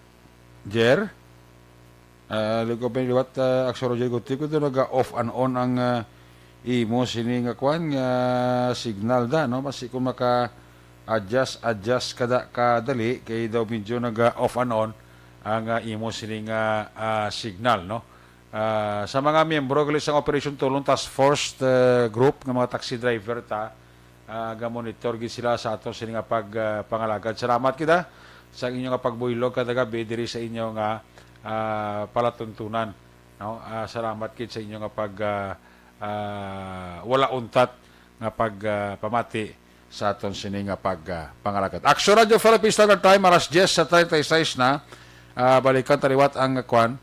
Jer? Ah, ligo pa liwat, ah, Action Roger Gutib, kung naga off and on ang, ah, imo sini nga kwan nga signal da, no? Basi kung maka adjust, adjust kada kadali, kay daw medyo naga off and on ang, ah, imo sini nga, ah, signal, no? Ah, sa mga miyembro gali sang Operation Tulong Task Force, ah, group nga mga taxi driver ta, ah, gamonitor gid sila sa aton sini nga pag, ah, pangalagad. Salamat kita sa inyo nga pagbuylog kada gabi diri sa inyo nga, ah, palatuntunan, no? Ah, salamat gid sa inyo nga pag, ah, ah, wala untat nga pag, ah, pamati sa aton sini nga pag, ah, pangalagad. Action Radio Philippines Standard Time, alas diyes sa treinta y seis na. Ah, balikan ta liwat ang kwan,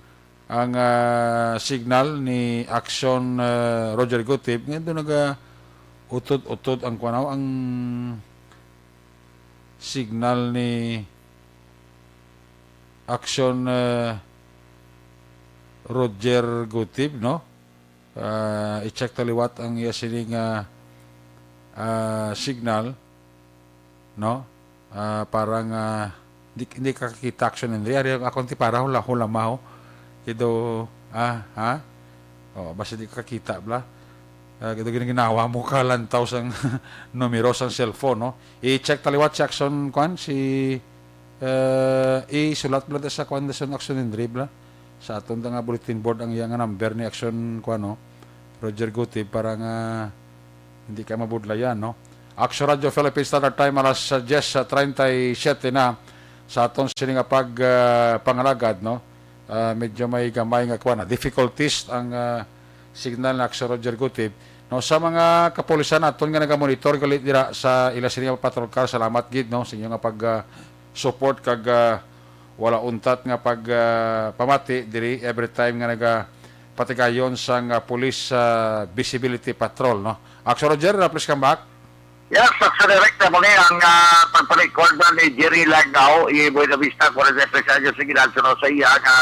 ang, ah, signal ni Action, ah, Roger Gutib. Ngayon doon naga utod-utod ang kwan, ang signal ni Action, ah, Roger Gutib, no? Ah, i-check ta liwat ang iya sini nga, ah, signal, no? Ah, parang, ah, di, di ka kakita, Action Henry. Ari ang akong ti para hula-, hulamaw. Kido, ah, ha? Oh, basta di ka kakita, bla. Ah, kido gini ginawa mo ka lantaw sang numero sang cellphone, no? I-check ta liwat si Action, kwan, si Eh, isulat bala ta sa kuan, sa Action Henry bala. Sa aton ta nga bulletin board ang iya nga number ni Action, kuan, no? Roger Gutib, para nga hindi ka mabudlayan, no? Action Radio Philippines Standard Time, alas diyes treinta y siete na sa aton sini nga pag, ah, pangalagad, no? Ah, medyo may gamay nga kuan na, difficulties ang, ah, signal na Action Roger Gutib. No, sa mga kapulisan naton nga nagamonitor gali dira sa ila sini nga patrol car, salamat gid, no, sa inyo nga pag, ah, support kag, ah, wala untat nga pag, ah, pamati diri every time nga naga patigayon sang, ah, police, ah, visibility patrol, no. Action Roger, ah, please come back. Yes, Action Direct, na mo ni ang, ah, pagpa-record na ni Jerry Langaw, i Buena Vista, forty-three anyos, sa Ginal, suno sa iya nga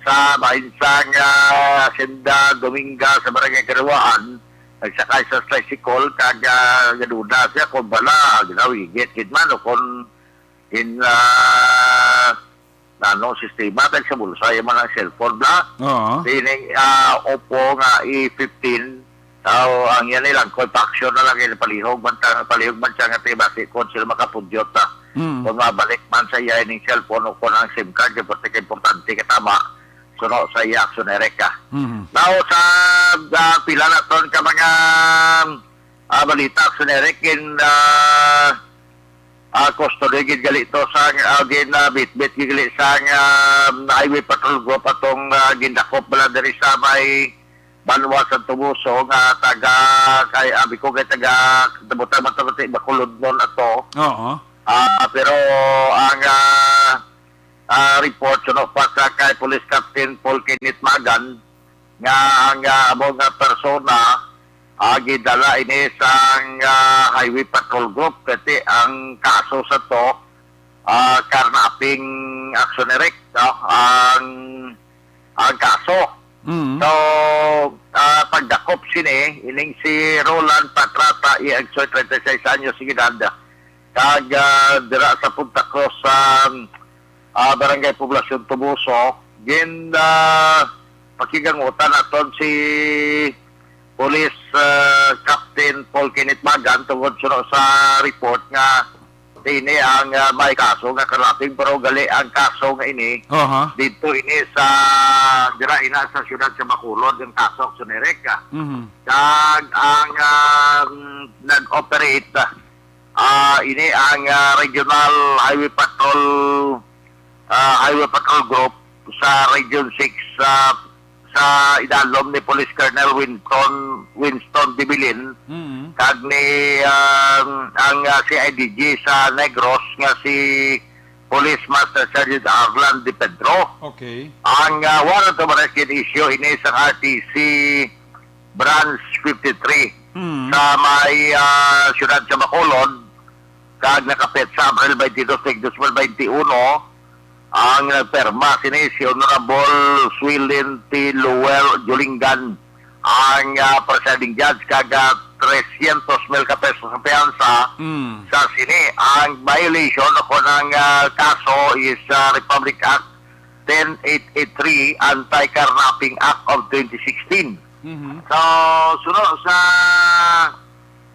sa Bahinsang, ah, Hacienda Dominga sa Barangay Kariwaan, nagsakay sa tricycle kag, ah, gaduda siya kung bala, ginawigit gid man o kung in, ah, ano, sistema kag sa bulsa yung mga cellphone bla. Oo. Sining, ah, Oppo nga A fifteen, so, ang yan ilang call action na lang, eh, palihog man ta-, palihog man siya nga tiba si kung sila makapudyot, ah. Mm. Kung mabalik man sa iya ining cellphone o kung ang SIM card, yung importante, importante katama, suno sa iya Action Direct, ah. Mhm. Now, sa, ah, pila na ton ka mga, ah, balita, Action Direct, in, ah, ah, custody gid gali to sa, ah, gin, ah, bitbit gid gali sa, ah, Highway Patrol Group atong, ah, gindakop bala diri sa may Banwa sa Toboso nga taga, kay, abi ko kay taga, Tabutay man to, kay Bacolod nun ato. Oo. Ah, pero ang, ah, ah, report suno pa sa kay Police Captain Paul Kenneth Magan nga ang, ah, amo nga persona, ah, gidala ini sang, ah, Highway Patrol Group, kati ang kaso sa to, ah, carnapping, Action Direct, no? Ang, ang kaso. Mm. So, ah, pagdakop sini, ining si Roland Patrata, i Agsoy, treinta y seis anyos ang edad, kag, ah, dira sa Punta Cruz, sa, ah, Barangay Poblacion Toboso, gin, ah, pakigangutan naton si Police, ah, Captain Paul Kenneth Magan tungod suno sa report nga ini ang, ah, may kaso nga carnapping, pero gali ang kaso nga ini Aha. dito ini sa dira ina sa siyudad sa Bacolod ang kaso, Action Direct, ah. Mhm. Kag ang, ah, nag-operate, ah, ini ang, ah, Regional Highway Patrol, ah, Highway Patrol Group sa Region six, ah, sa idalom ni Police Colonel Winston, Winston Dibilin, Mm. kag ni, ah, ang, ah, C I D G sa Negros nga si Police Master Sergeant Arlan De Pedro. Okay. Ang, ah, warrant of arrest gin-issue ini sa R T C Branch fifty-three Mm. sa may, ah, siyudad sa Bacolod, kag nakapetsa Abril twenty-two, dos mil twenty-one, ang nagperma sini si Honorable Swilin T. Lowell Julingan, ang, ah, presiding judge, kag, ah, trescientos mil ka pesos sa piyansa Mm. sa sini. Ang violation o kung ang, ah, kaso is, ah, Republic Act ten eight eight three, Anti-Carnapping Act of twenty sixteen. Mhm. So, suno sa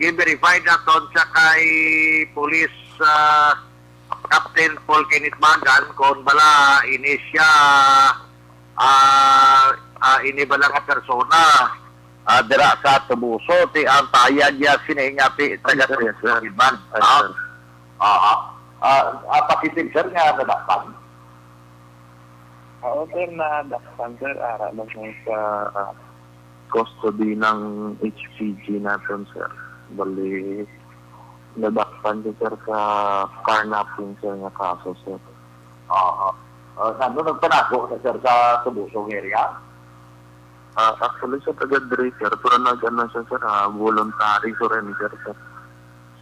i-verify naton sa kay Police, ah, Captain Paul Kenneth Magan kung bala ini siya, ah, ah, ini bala nga persona, ah, dira sa Toboso, ti ang tayag niya sini nga ti taga Yes, sir. Yes, sir. Iban. Yes, Ah, sir. ah, ah, ah, positive, sir, nga nadakpan. Oo, sir, nadakpan, sir. Ara lang sa, ah, custody ng H P G natin, sir. Bali, nadakpan siya, sir, sa carnapping, sir, nga kaso, sir. Oo. Ah, ano, nagpanago na, sir, sa Tubusong area? Ah, actually, sa taga diri, sir, pero nag-ano siya, sir, ah, voluntary surrender, sir.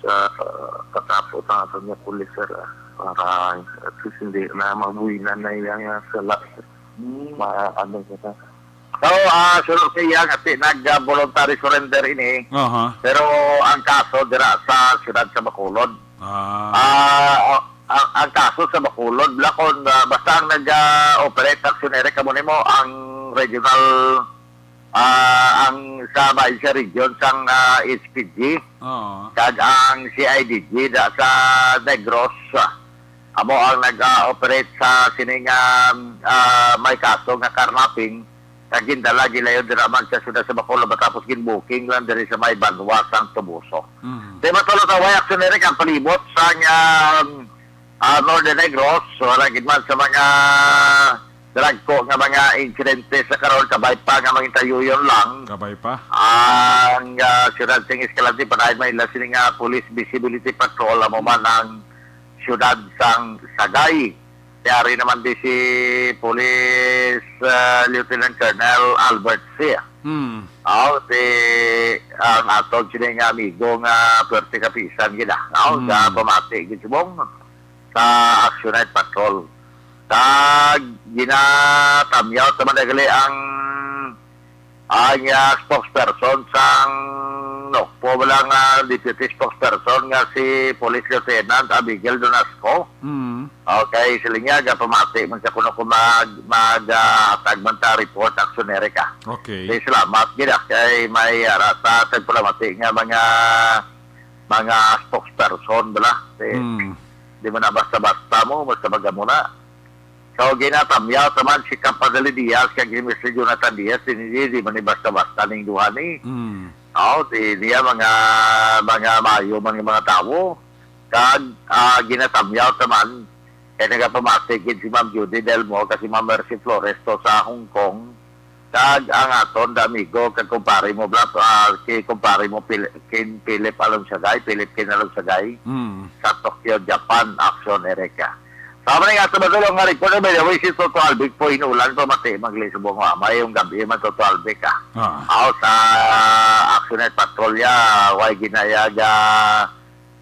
Sa, ah, katapo sa aton nga pulis, sir, ah, para at least hindi na mabuhinan na iya nga sala, sir. Hmm. Ma-, ano siya, sir. So, ah, sunod sa iya nga ti-, nag, ah, voluntary surrender ini. Aha. Pero ang kaso dira sa siyudad sa Bacolod. Ah. Ah, ang, ang kaso sa Bacolod, lakon, ah, basta ang nag, ah, operate, Action Direct, kamo nimo ang regional, ah, ang sa bahin sa region sang, ah, H P G, Oo. kag ang C I D G da sa Negros, ah, Amo ang nag-operate sa sining, ah, ah, may kaso nga carnapping, nga gindala gilayon dira man sa siyudad sa Bacolod, matapos gin-booking lang diri sa may Banwa, sang Toboso. Mm. Di ba, Tolo, taway aksyon, Eric, ang palibot sa nga, ah, Northern Negros, wala gid man sa mga dagko nga mga insidente sa karon, kabay pa nga mangintayuyon lang. Kabay pa. Ang, ah, siyudad sing Escalante, padayon man ila sini nga police visibility patrol, amo man ang siyudad sang Sagay. Yari naman di si Police, ah, Lieutenant Colonel Albert Sia. Hmm. Aw, si, ang atong sini nga amigo nga pwerte kapisan gid, ah. Aw, Hmm. sa pamati gid subong sa Action Night Patrol. Kag ginatamyaw naman na gali ang, ang, ah, spokesperson sang Nokpo, wala nga deputy spokesperson nga si Police Lieutenant Abigail Donasco. Mm. Okay, sila niya, gapamati man sa kuno kung mag, mag, ah, hatag man ta report, Action Erica. Okay. Di, salamat gid, ah, kay may ara sa tagpalamati nga mga, mga spokesperson, bala. Di, Mm. di man na basta-basta mo, basta mag-amo na. So, ginatamyaw naman si Kapadali Diaz kag si Mister Jonathan Diaz, di, di, di man ni basta-basta ning duha ni. Mm. Oh, di niya mga, mga maayo man nga mga tawo. Kag, ah, ginatamyaw naman, kay nagapamati gid si Ma'am Judy Delmo kag si Ma'am Mercy Flores to sa Hong Kong. Kag ang aton da amigo kag kumpare mo, bla-, ah, si kumpare mo, Pil-, Kin Philip Alonsagay, Philip Kin Alonsagay, Mm. sa Tokyo, Japan, Action Erica. Sa man nga sa madulong nga report, by the way, si Toto Albic po, inulan pa mati, maglisubong, ah, may yung gabi man, Toto Albic, ah. Ah. Aw, sa Action Night Patrol, ya, way ginayag, ah,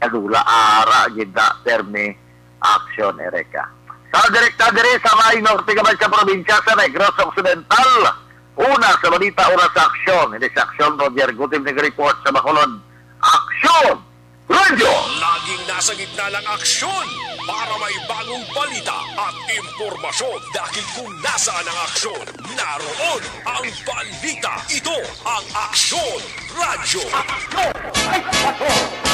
kadula, ara, gid na, termi, Action Erica. Sa direkta diri sa may norte gamay sa probinsya sa Negros Occidental, una sa balita, una sa aksyon. Hindi sa aksyon, Roger Gutib nag-report sa Bacolod. Aksyon! Radyo! Laging nasa gitna ng aksyon para may bagong balita at impormasyon, dahil kung nasaan ang aksyon, naroon ang balita. Ito ang Aksyon Radyo.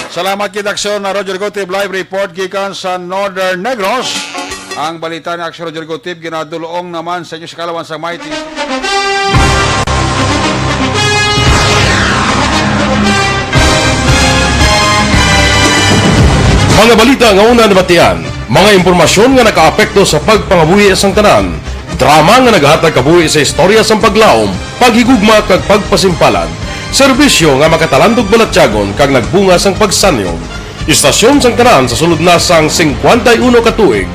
Salamat gid, Aksyon na Roger Gutib, live report gikan sa Northern Negros. Ang balita ni Aksyon Roger Gutib ginadulong naman sa inyo sa kalawan sa Mighty. Mga balita nga una nabatian, mga impormasyon nga nakaapekto sa pagpangabuhi sang tanan, drama nga naghatag kabuhi sa istorya sang paglaom, paghigugma kag pagpasimpalan, serbisyo nga makatalandog balatyagon kag nagbunga sang pagsanyog. Istasyon sang tanan sa sulod na sang singkwenta y uno ka tuig.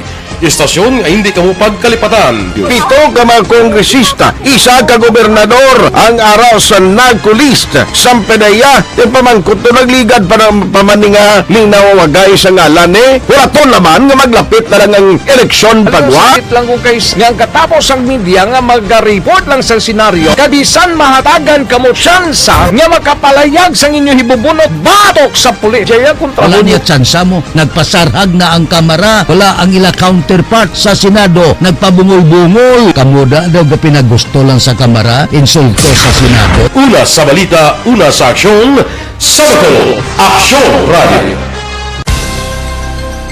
Istasyon nga hindi kamo pagkalipatan. Pito ka mga kongresista, isa ka gobernador ang ara sa NAGCO list. Sampanaya, ipamangkot to, nagligad pa ng pamaninga ning nawawagay sa ngalan, eh. Wala to naman nga maglapit na lang ang eleksyon. Alam mo, pagwa. Sakit lang kung kay s-, nga ang katapos ang media nga mag-report lang sa senaryo, kabisan mahatagan kamo tsansa nga makapalayag sang inyo hibubunot batok sa pulis. Jaya kontra Wala mo niya niyo. Tsansa mo. Nagpasarhag na ang kamara. Wala ang ila counterpart sa Senado. Nagpabungol-bungol. Kamo da daw gapinagusto lang sa kamara. Insulto sa Senado. Una sa balita, una sa aksyon, sa Bacolod, Aksyon Radio.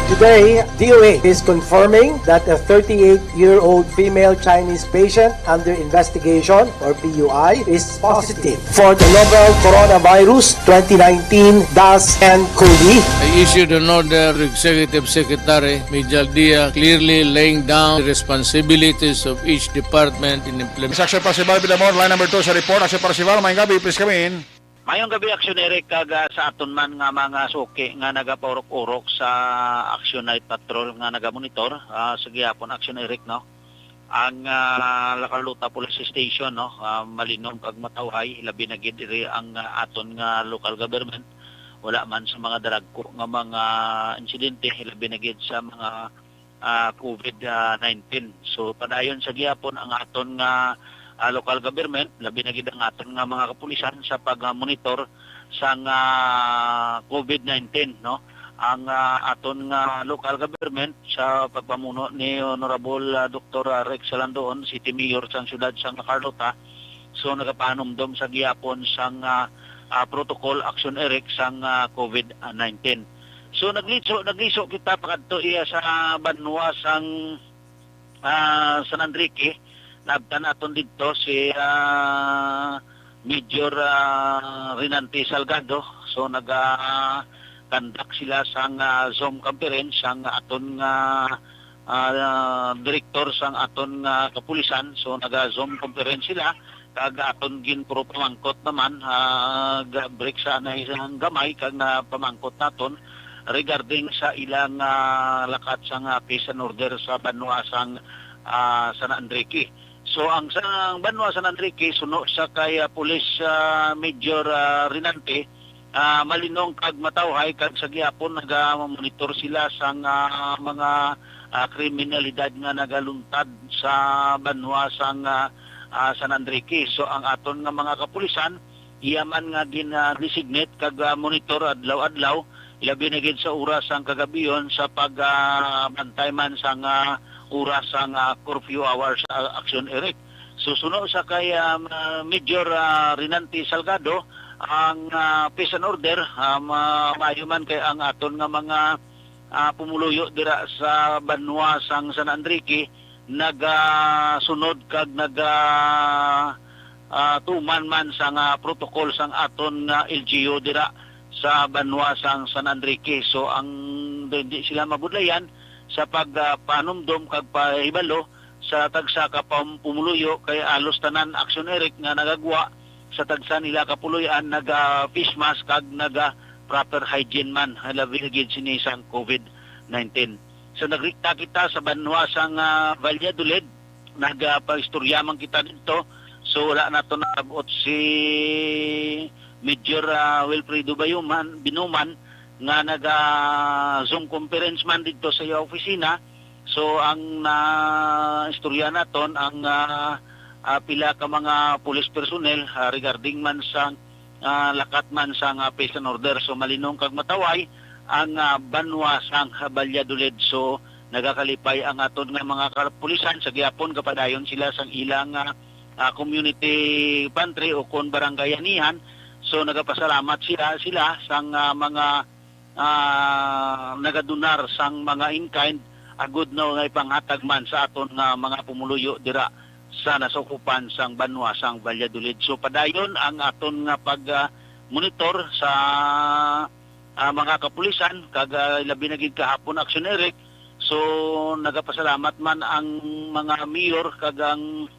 Today, D O A is confirming that a thirty-eight-year-old female Chinese patient under investigation, or P U I, is positive for the novel coronavirus twenty nineteen dash N COVID. I issued an order to Executive Secretary Mijal Dia, clearly laying down the responsibilities of each department in implementing. Sa Action Parsival, Vidamor, line number two sa report. Action Parsival, maayong gabi, please come in. Mayong gabi, Action Eric, kag, ah, sa aton man nga mga suki nga nagapaurok-urok sa Action Night Patrol nga nagamonitor, ah, sa gihapon, Action Eric, no? Ang, ah, La Carlota Police Station, no, ah, malinom kag matawhay, labi na gid diri ang, ah, aton nga local government. Wala man sa mga daragko nga mga insidente, labi na gid sa mga, ah, COVID nineteen. So, padayon sa gihapon ang aton nga, ah, local government, labi na gid ang aton nga mga kapulisan sa pag-monitor sang, ah, COVID nineteen, no? Ang, ah, aton nga local government sa pagpamuno ni Honorable, ah, Doktor Rex Salandoon, City Mayor sang siyudad sang La Carlota, so nagapahanumdom sa gihapon sang, ah, ah, protocol, Action Eric, sang, ah, COVID nineteen. So nagliso nagliso kita pakadto iya sa banwa sang, ah, San Enrique. Naabtan naton didto si, ah, Major, ah, Renante Salgado. So naga-conduct sila sang, ah, Zoom conference sang aton nga, ah, direktor sang aton nga kapulisan. So naga-Zoom conference sila kag aton ginpuro pamangkot naman, ah, ga-break sa anay sang gamay kag napamangkot naton regarding sa ilang, ah, lakat sang, ah, peace and order sa banwa sang, ah, San Enrique. So ang sa banwa San Enrique suno sa kay, ah, Police, ah, Major, ah, Renante, ah, malinong kag matawhay kag sa gihapon naga-monitor sila sang, ah, mga, ah, kriminalidad nga nagaluntad sa banwa sang, ah, ah, San Enrique. So ang aton nga mga kapulisan iya man nga gin-, ah, designate kag, ah, monitor adlaw-adlaw, ilabi na gid sa oras sang kagabion sa pag, ah, bantay man sang, ah, oras sang, ah, curfew hours, ah, Action Eric. So suno sa kay, ah, Major, ah, Renante Salgado, ang, ah, peace and order, ah, ma-, maayo man kay ang aton nga mga, ah, pumuluyo dira sa banwa sang San Enrique nagasunod kag naga, ah, tuman man sang, ah, protocol sang aton nga L G U dira sa banwa sang San Enrique. So ang hindi sila mabudlayan sa pag, ah, panumdom kag pahibalo sa tagsa ka pam-, pumuluyo kay alos tanan, Action Eric, nga nagagwa sa tagsa nila ka puloy-an naga face mask kag naga proper hygiene man, labi na gid sini sang COVID nineteen. So nagrikta kita sa banwa sang, ah, Valladolid, nagapaistorya man kita didto. So wala nato nalab-ot si Major, ah, Wilfredo Bayuman, Binuman nga naga Zoom conference man didto sa iya opisina. So ang naistorya naton ang, ah, ah, pila ka mga police personnel, ah, regarding man sa, ah, lakat man sang, ah, peace and order. So malinong kag matawhay ang, ah, banwa sang Valladolid. So nagakalipay ang aton nga mga kapulisan sa gihapon gapadayon sila sang ilang, ah, ah, community pantry o kon barangay anihan. So nagapasalamat sila, sila sang, ah, mga, ah, nagadonar sang mga in-kind agud na nga ipanghatag man sa aton nga mga pumuluyo dira sa nasakupan sang banwa sang Valladolid. So padayon ang aton nga pag, ah, monitor sa, ah, mga kapulisan kag, ah, labi na gid kahapon, Action Eric. So nagapasalamat man ang mga mayor kag ang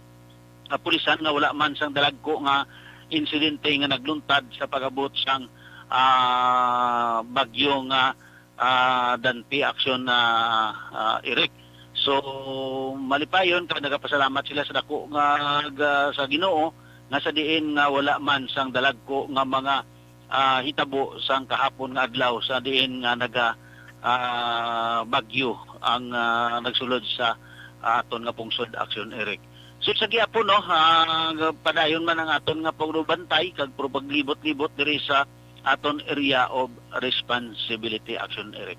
kapulisan nga wala man sang dalagko nga insidente nga nagluntad sa pag-abot sang, ah, bagyo nga, ah, Dante, Action, ah, ah, Eric. So malipayon kag nagapasalamat sila sa dako nga, nga sa Ginoo nga sa diin nga wala man sang dalagko nga mga, ah, hitabo sang kahapon nga adlaw sa diin nga naga, ah, bagyo ang, ah, nagsulod sa aton nga pungsod, Action Eric. So sa gihapon, no, ah, padayon man ang aton nga pagbantay kag paglibot-libot diri sa aton area of responsibility, Action Eric.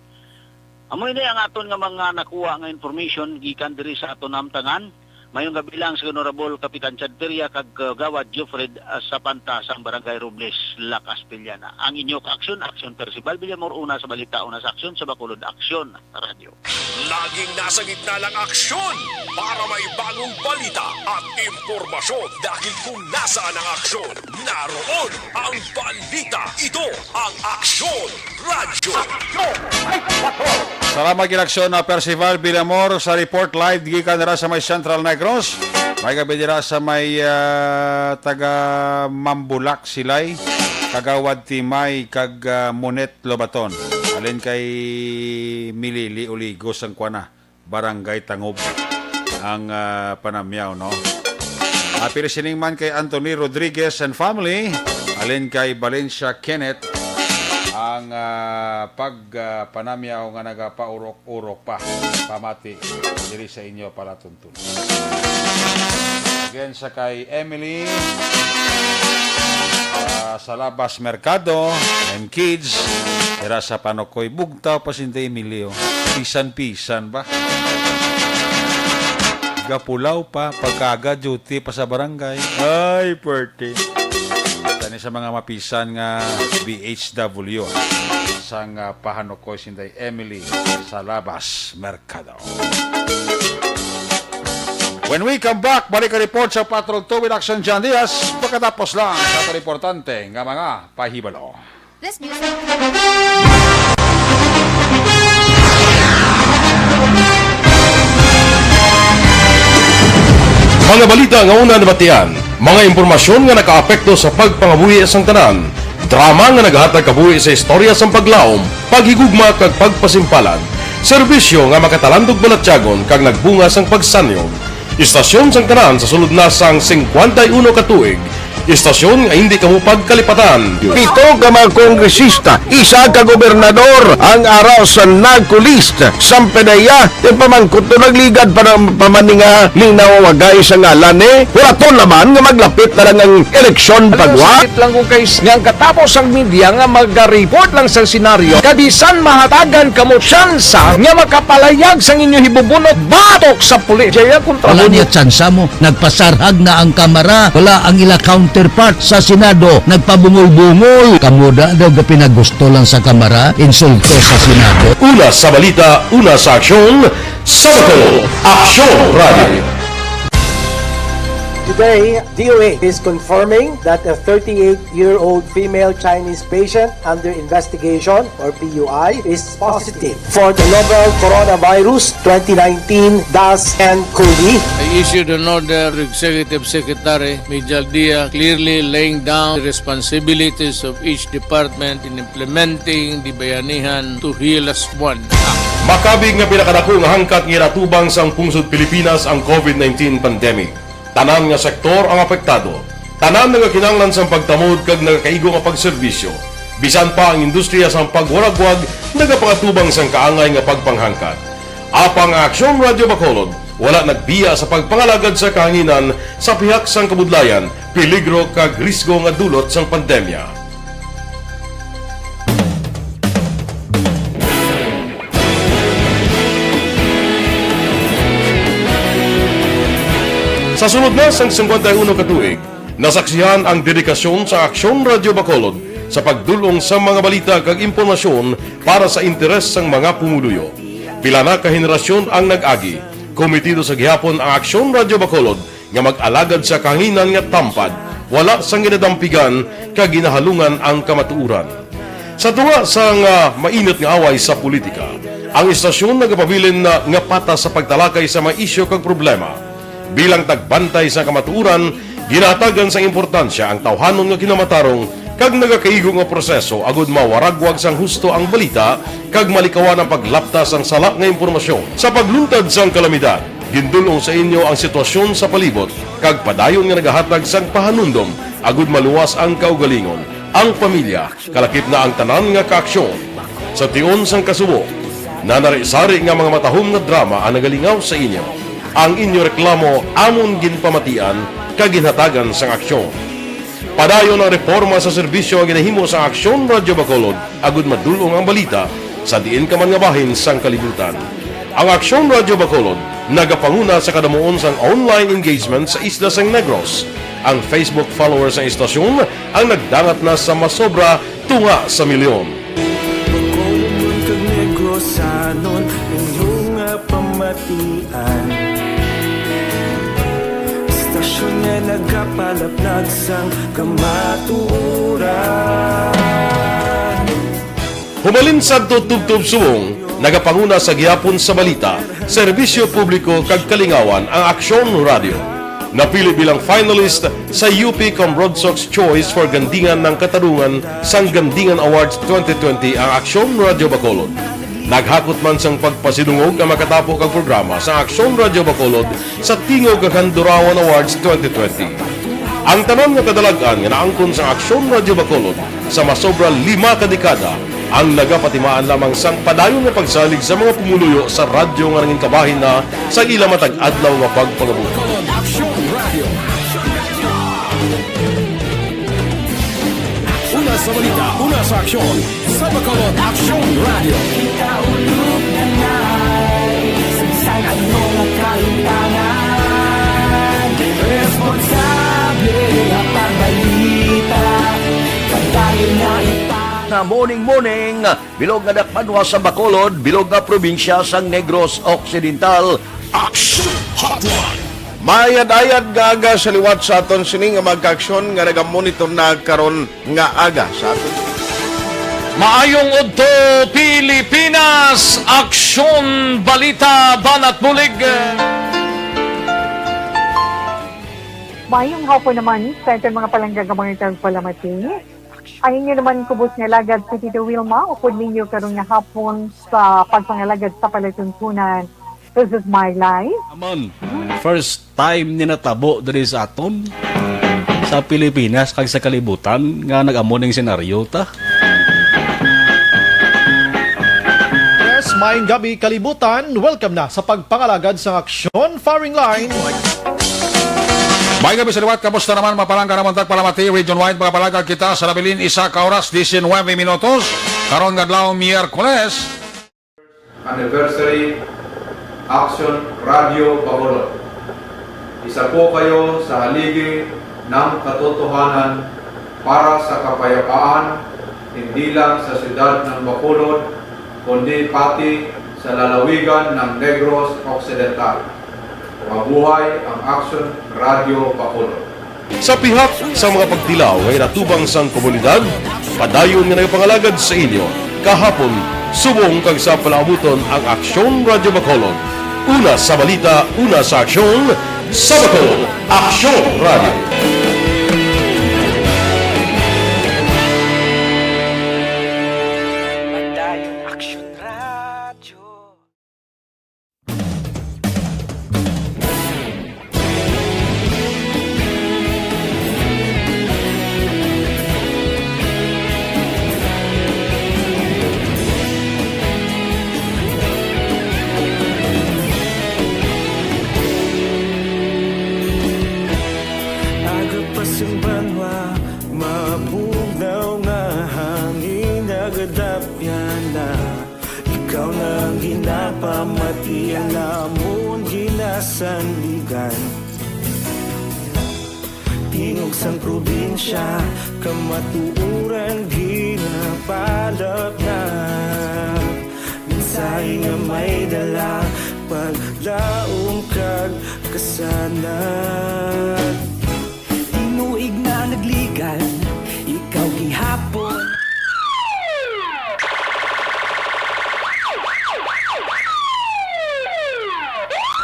Amo ini ang aton nga mga nakuha nga information gikan diri sa aton namtangan. Mayong gabi lang sa Honorable Kapitan Chad Peria kag Kagawad Jofred, ah, Sapanta sang Barangay Robles, La Castellana. Ang inyo ka-aksyon, Aksyon Percival Villamor, una sa balita, una sa aksyon, sa Bacolod Aksyon Radyo. Laging nasa gitna ng aksyon para may bagong balita at impormasyon, dahil kung nasaan ang aksyon, naroon ang balita. Ito ang Aksyon Radyo. Salamat gid, Aksyon, ah, Percival Villamor sa report live gikan dira sa may Central Negros. May gabi dira sa may, ah, taga Mambulak, Silay, Kagawad Timay kag, ah, Monet Lobaton. Alin kay Milili Oligos ang kuana, Barangay Tangob, ang, ah, panamyaw, no? Apil sining man kay Anthony Rodriguez and family, alin kay Valencia Kenneth, ang, ah, pag, ah, panamyaw nga nagapaurok-urok pa, pamati diri sa inyo palatuntunan. Again, sa kay Emily, ah, sa Labas Merkado, M Kids, dira sa Panukoy, Bugtaw, Pasinta Emilio, pisan-pisan ba? Gapulaw pa, pagkaaga duty pa sa barangay. Ay, perte. Tani sa mga mapisan nga B H W, sang, ah, pahanukoy sinday Emily sa Labas Mercado. When we come back, balik ang report sa Patrol Two with Action John Diaz. Pagkatapos lang sa importante nga mga pahibalo. This music. Mga balita nga una nabatian, mga impormasyon nga nakaapekto sa pagpangabuhi sang tanan, drama nga nagahatag kabuhi sa istorya sang paglaom, paghigugma kag pagpasimpalan, serbisyo nga makatalandog balatyagon kag nagbunga sang pagsanyog. Istasyon sang tanan sa sulod na sang singkwenta y uno ka tuig, istasyon nga hindi kamo pagkalipatan. Pito ka mga kongresista, isa ka gobernador ang ara sa narco list sang PDEA. Ti pamangkot to, nagligad pa na, pa man ni nga linaw wagay sa ngalan ni. Wala to naman nga maglapit na lang ang eleksyon. Pagwa. Sakit lang kung kay s-, nga ang katapos ang media nga maga-report lang sa senaryo, kag bisan mahatagan kamo tsansa nga makapalayag sang inyo hibubunot batok sa pulis. Jaya kontra. Wala niya tsansa mo. Nagpasarhag na ang Kamara. Wala ang ila counterpart sa Senado. Nagpabungol-bungol. Kamo da daw gapinagusto lang sa Kamara, insulto sa Senado. Una sa balita, una sa aksyon, sa Bacolod, Aksyon Radio. Today, D O A is confirming that a thirty-eight-year-old female Chinese patient under investigation, or P U I, is positive for the novel coronavirus twenty nineteen dash N cov. I issued an order to Executive Secretary Mijal Dia, clearly laying down the responsibilities of each department in implementing the Bayanihan to Heal As One Act. Makabig nga pinakadako nga hangkat nga ginatubang sang pungsod Pilipinas ang covid nineteen pandemic. Tanan nga sektor ang apektado. Tanan nagakinahanglan sang pagtamod kag nagakaigo nga pagserbisyo. Bisan pa ang industriya sang pagwaragwag nagapangatubang sang kaangay nga pagpanghangkat. Apang ang Aksyon Radio Bacolod wala nagbiya sa pagpangalagad sa kahanginan sa pihak sang kabudlayan, peligro kag risgo nga dulot sang pandemya. Sa sulod na sang singkwenta y uno ka tuig, nasaksihan ang dedikasyon sa Aksyon Radio Bacolod sa pagdul-ong sa mga balita kag impormasyon para sa interes sang mga pumuluyo. Pila na ka henerasyon ang nag-agi. Komitido sa gihapon ang Aksyon Radio Bacolod nga mag-alagad sa kahanginan nga tampad, wala sang ginadampigan kag ginahalungan ang kamatuoran. Sa tunga sang, ah, mainit nga away sa politika, ang istasyon nagapabilin na nga patas sa pagtalakay sa mga isyu kag problema. Bilang tagbantay sa kamatuoran, ginahatagan sang importansya ang tawhanon nga kinamatarong kag nagakaigo nga proseso agud mawaragwag sang husto ang balita kag malikawan ang paglapta sang sala nga impormasyon. Sa pagluntad sang kalamidad, gindul-ong sa inyo ang sitwasyon sa palibot kag padayon nga nagahatag sang pahanumdom agud maluwas ang kaugalingon, ang pamilya, kalakip na ang tanan nga kaaksyon. Sa tion sang kasubo, nanari-sari nga mga matahom nga drama ang nagalingaw sa inyo. Ang inyo reklamo amon ginpamatian kag ginhatagan sang aksyon. Padayon ang reporma sa serbisyo nga ginahimo sang Aksyon Radyo Bacolod agud madul-ong ang balita sa diin ka man nga bahin sang kalibutan. Ang Aksyon Radyo Bacolod nagapanguna sa kadamuon sang online engagement sa isla sang Negros. Ang Facebook followers sang istasyon ang nagdangat na sa masobra tunga sa milyon. Bacolod kag Negrosanon, inyo nga pamatian. Istasyon nga nagapalaplag sang kamatuoran. Humalin sadto tubtob subong, nagapanguna sa gihapon sa balita, serbisyo publiko kag kalingawan ang Aksyon Radyo. Napili bilang finalist sa U P Comrodsocs Choice for Gandingan ng Katarungan sang Gandingan Awards twenty twenty ang Aksyon Radyo Bacolod. Naghakot man sang pagpasidungog ang makatapo kag programa sa Aksyon Radyo Bacolod sa Tingog kag Handurawan Awards twenty twenty. Ang tanan nga kadalag-an nga naangkon sa Aksyon Radyo Bacolod sa masobra lima ka dekada ang nagapatimaan lamang sang padayon nga pagsalig sa mga pumuluyo sa radyo nga nangin kabahin na sa ila matag adlaw nga pagpangabuhi. Aksyon Radyo. Una sa balita, una sa aksyon, sa Bacolod Aksyon Radyo. Kita ulog na nai, sa ano nga kalimtangan. Morning, morning, bilog nga dakbanwa sa Bacolod, bilog nga probinsya sang Negros Occidental. Action Hotline. Maayad-ayad nga aga sa liwat sa aton sini nga mga kaaksyon nga nagamonitor na karon nga aga sa aton. Maayong udto, Pilipinas! Aksyon, balita, banat bulig! Maayong hapon naman sa aton mga palangga nga mga tagpalamati. Ang inyo naman kubos nga alagad si Tito Wilma, upod ninyo karon nga hapon sa pagpangalagad sa palatuntunan. This is my life. Naman, first time ni natabo diri sa aton, sa Pilipinas, kag sa kalibutan, nga nag-amo ning senaryo ta. Yes, maayong gabi, kalibutan. Welcome na sa pagpangalagad sang aksyon, firing line. May gabi sa liwat, kamusta naman, mapalangga naman tagpalamati, region-wide, makapalangga kita sa nabilin, isa ka oras, diecinuebe minutos, karon nga adlaw, Miyerkules. Anniversary, Action Radio Bacolod. Isa po kayo sa haligi ng katotohanan para sa kapayapaan, hindi lang sa siyudad ng Bacolod, kundi pati sa lalawigan ng Negros Occidental. Mabuhay ang Action Radio Bacolod. Sa pihak sa mga pagtilaw nga ginatubang sang komunidad, padayon nga nagapangalagad sa inyo kahapon, subong kag sa palaabuton ang Aksyon Radyo Bacolod. Una sa balita, una sa aksyon, sa Bacolod, Aksyon Radyo. Padayon Aksyon Radyo. Aga pa sing banwa, mabugnaw nga hangin, nagadapyan na. Ikaw na ang ginapamati, ang amon ginasandigan. Tingog sang probinsya, kamatuoran ginapalapnap. Mensahe nga may dala, paglaom kag kasanag. Tinuig na nagligan, ikaw gihapon.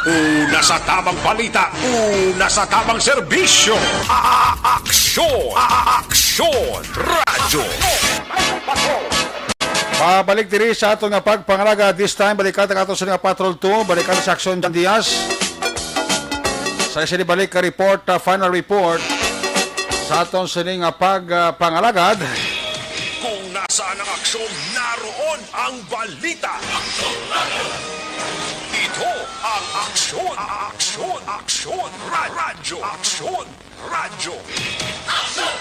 Una sa tamang balita, una sa tamang serbisyo. A-, a-, aksyon, a-, a-, aksyon, radyo. Pabalik diri sa aton nga pagpangalaga. This time, balikan ang aton sini nga Patrol two, balikan sa Aksyon Jan Diaz. Sa sini balik ka report, ah, final report sa aton sini nga pag, ah, pangalagad. Kung nasaan ang aksyon, naroon ang balita. Ito ang Aksyon, Aksyon, Aksyon, Ra-, Radyo, Aksyon, Radyo. Aksyon!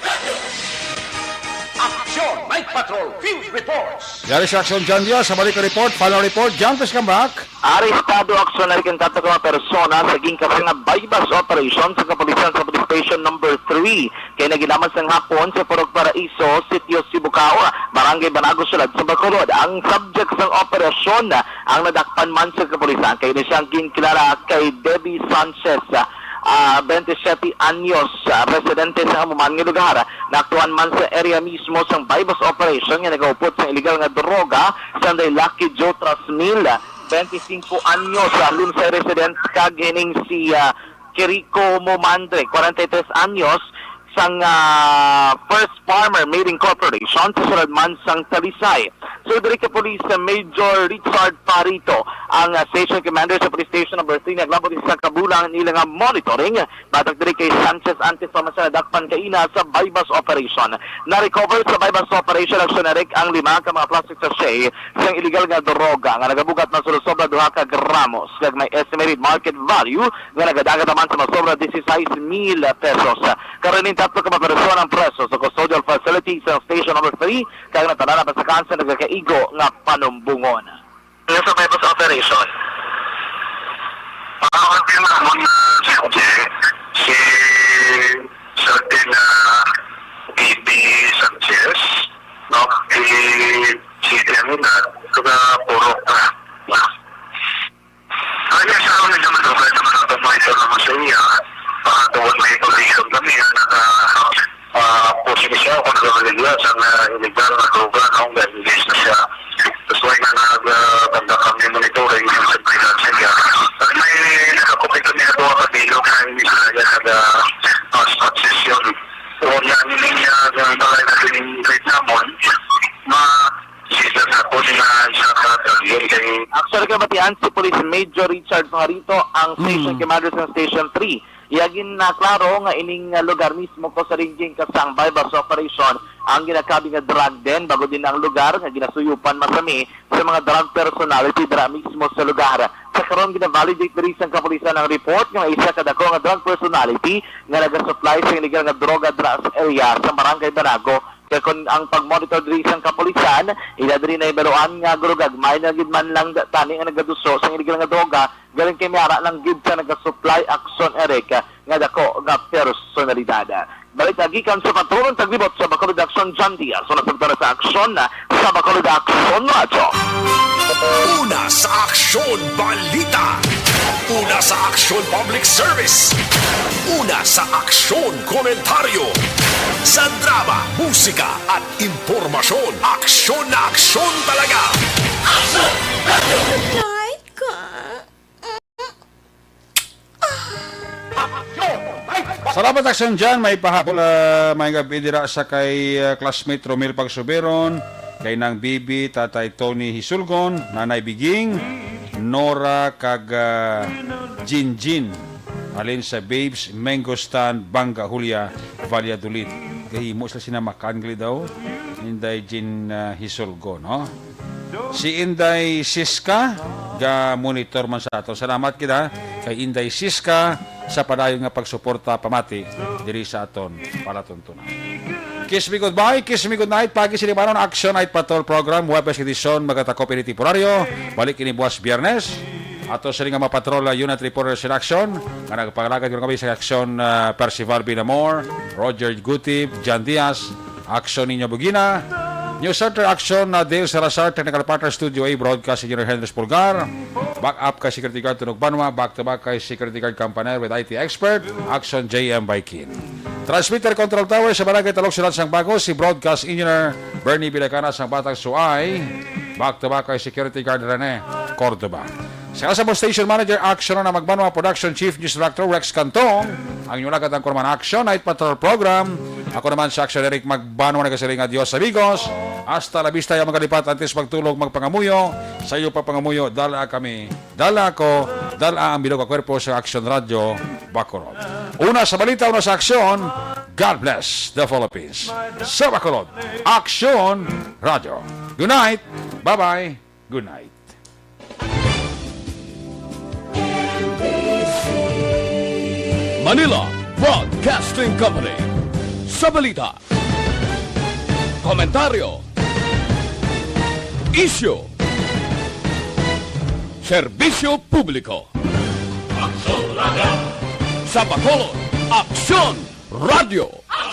Radyo! Aksyon! Night Patrol Field Reports! Yari sa Aksyon, Jan Diaz, sa balik nga report, final report, Jan, please come back. Arestado, aksyon na rin ang tatlo ka mga persona sa ginkasang nga buy-bust operation sa kapulisan sa Police Station Number Three. Kay naginaman sang hapon sa Purok Paraiso, Sitio Sibucao, Barangay Banago, Siyudad sa Bacolod. Ang subject sang operasyon ang nadakpan man sa kapulisan. Kay ini siyang ginkilala kay Debbie Sanchez, ah, twenty-seven anyos, ah, residente sa hamuman nga lugar. Naaktuhan man sa area mismo sang buy-bust operation nga nagaupod sang illegal nga droga, sanday Lucky Joe Trasmil, twenty-cinco anyos, ah, Lunsay resident, kag ining si, ah, Kirico Momandre, forty-three anyos, sang, ah, First Farmer Milling Corporation sa siyudad man sang Talisay. So, diri kay Police Major Richard Parito, ang, ah, Station Commander sa Police Station Number Three, naglabot isa ka bulan nila nga monitoring. Batok diri kay Sanchez, antes pa man siya nadakpan kaina sa buy-bust operation. Na-recover sa buy-bust operation, aksyon na rin ang lima ka mga plastic sachet sang illegal nga droga nga nagabugat man sa sobra duha ka gramos, kag may estimated market value nga nagadagat naman sa masobra dieciséis mil pesos. Karon, ning tatlo ka mga persona ang preso sa custodial facility sa Station Number Three, kag natanan na pa sa kansa nagakaigo nga panumbongon. Sa buy-bust operation, makakonfirm namon na subject si certain, ah, Baby Sanchez, no? Sa kabatian, si Police Major Richard Fajarito ang station Mm. commander sa Station three. Iya ginaklaro nga ining, ah, lugar mismo ko sa ringging kasangbay bus operation ang ginakabig nga drug den, bangod ini ang lugar nga ginasuyupan masami sa mga drug personality dira mismo sa lugar. Sa karon, gina-validate diri sang kapulisan ang report nga may isa ka dako nga drug personality nga nagasupply sa illegal nga droga dira sa area sa Barangay Banago. Kay kon ang pag-monitor diri sang kapulisan, ila diri nahibaluan nga gurugagmay na gid man lang da-, tani ang nagaduso sang illegal nga droga, galing kay may ara lang gid sa nagasupply, Action Eric, nga dako nga personalidad. Balita gikan sa Patrol, ang taglibot sa Bacolod Action, John Diaz. Una sa Bacolod Action, sa Bacolod Action Radyo. Una sa Aksyon Balita. Una sa Aksyon Public Service. Una sa Aksyon Komentaryo. Sa drama, musika, at impormasyon, aksyon na aksyon talaga. Night ka. Salamat, Aksyon John. May pahabol, ah, may gabi dira sa kay, ah, classmate Romel Pagsuberon, kay Nang Bibi, Tatay Tony Hisulgon, Nanay Biging, Nora, kag, ah, Jinjin. Halin sa Babes Mango Stand, Banga Julia, Valladolid. Gahimo sila sina makan gali daw. Inday Jin, ah, Hisulgo, no? Si Inday Siska, ga monitor man sa aton. Salamat kita kay Inday Siska sa padayon nga pagsuporta pamati diri sa aton palatuntunan. Kiss me goodbye, kiss me goodnight. Pagi sini banon Action Night Patrol Program, Huwebes edisyon, magatakop ini temporaryo. Balik ini buwas Biyernes. Ato sini nga mga patrol, uh, unit reporters in action nga nagpangalagad karon kami sa Action, uh, Percival Binamor, Roger Gutib, Jan Diaz, Action Niño Bugina, News Center Action, uh, Dale Salazar, Technical Partner Studio A, Broadcast Engineer Henry Pulgar, backup kay Security Guard Tunog Banwa, back to back kay Security Guard Campaner with I T expert, Action J M Baikin. Transmitter Control Tower sa Barangay Talok, Siyudad sang Bago, si Broadcast Engineer Bernie Bilacana sang Batang Suay, back to back kay Security Guard Rene Cordoba. Sa kasabot, Station Manager, Action na Magbanwa, Production Chief, News Director, Rex Cantong, ang inyong nagkatangkon man Action Night Patrol Program. Ako naman si Action Eric Magbanwa, nagasiling nga Dios amigos. Hasta la vista, ya mga kalipat, antes magtulog, magpangamuyo, sa iyo pa pangamuyo, dala kami, dala ako, dala ang bilog nga kwerpo sa Action Radio Bacolod. Una sa balita, una sa aksyon, God bless the Philippines. Sa Bacolod, Action Radio. Good night. Bye-bye. Good night. Manila Broadcasting Company. Sa balita, komentaryo, isyu, serbisyo publiko. Aksyon Radio. Sa Bacolod, Aksyon Radio.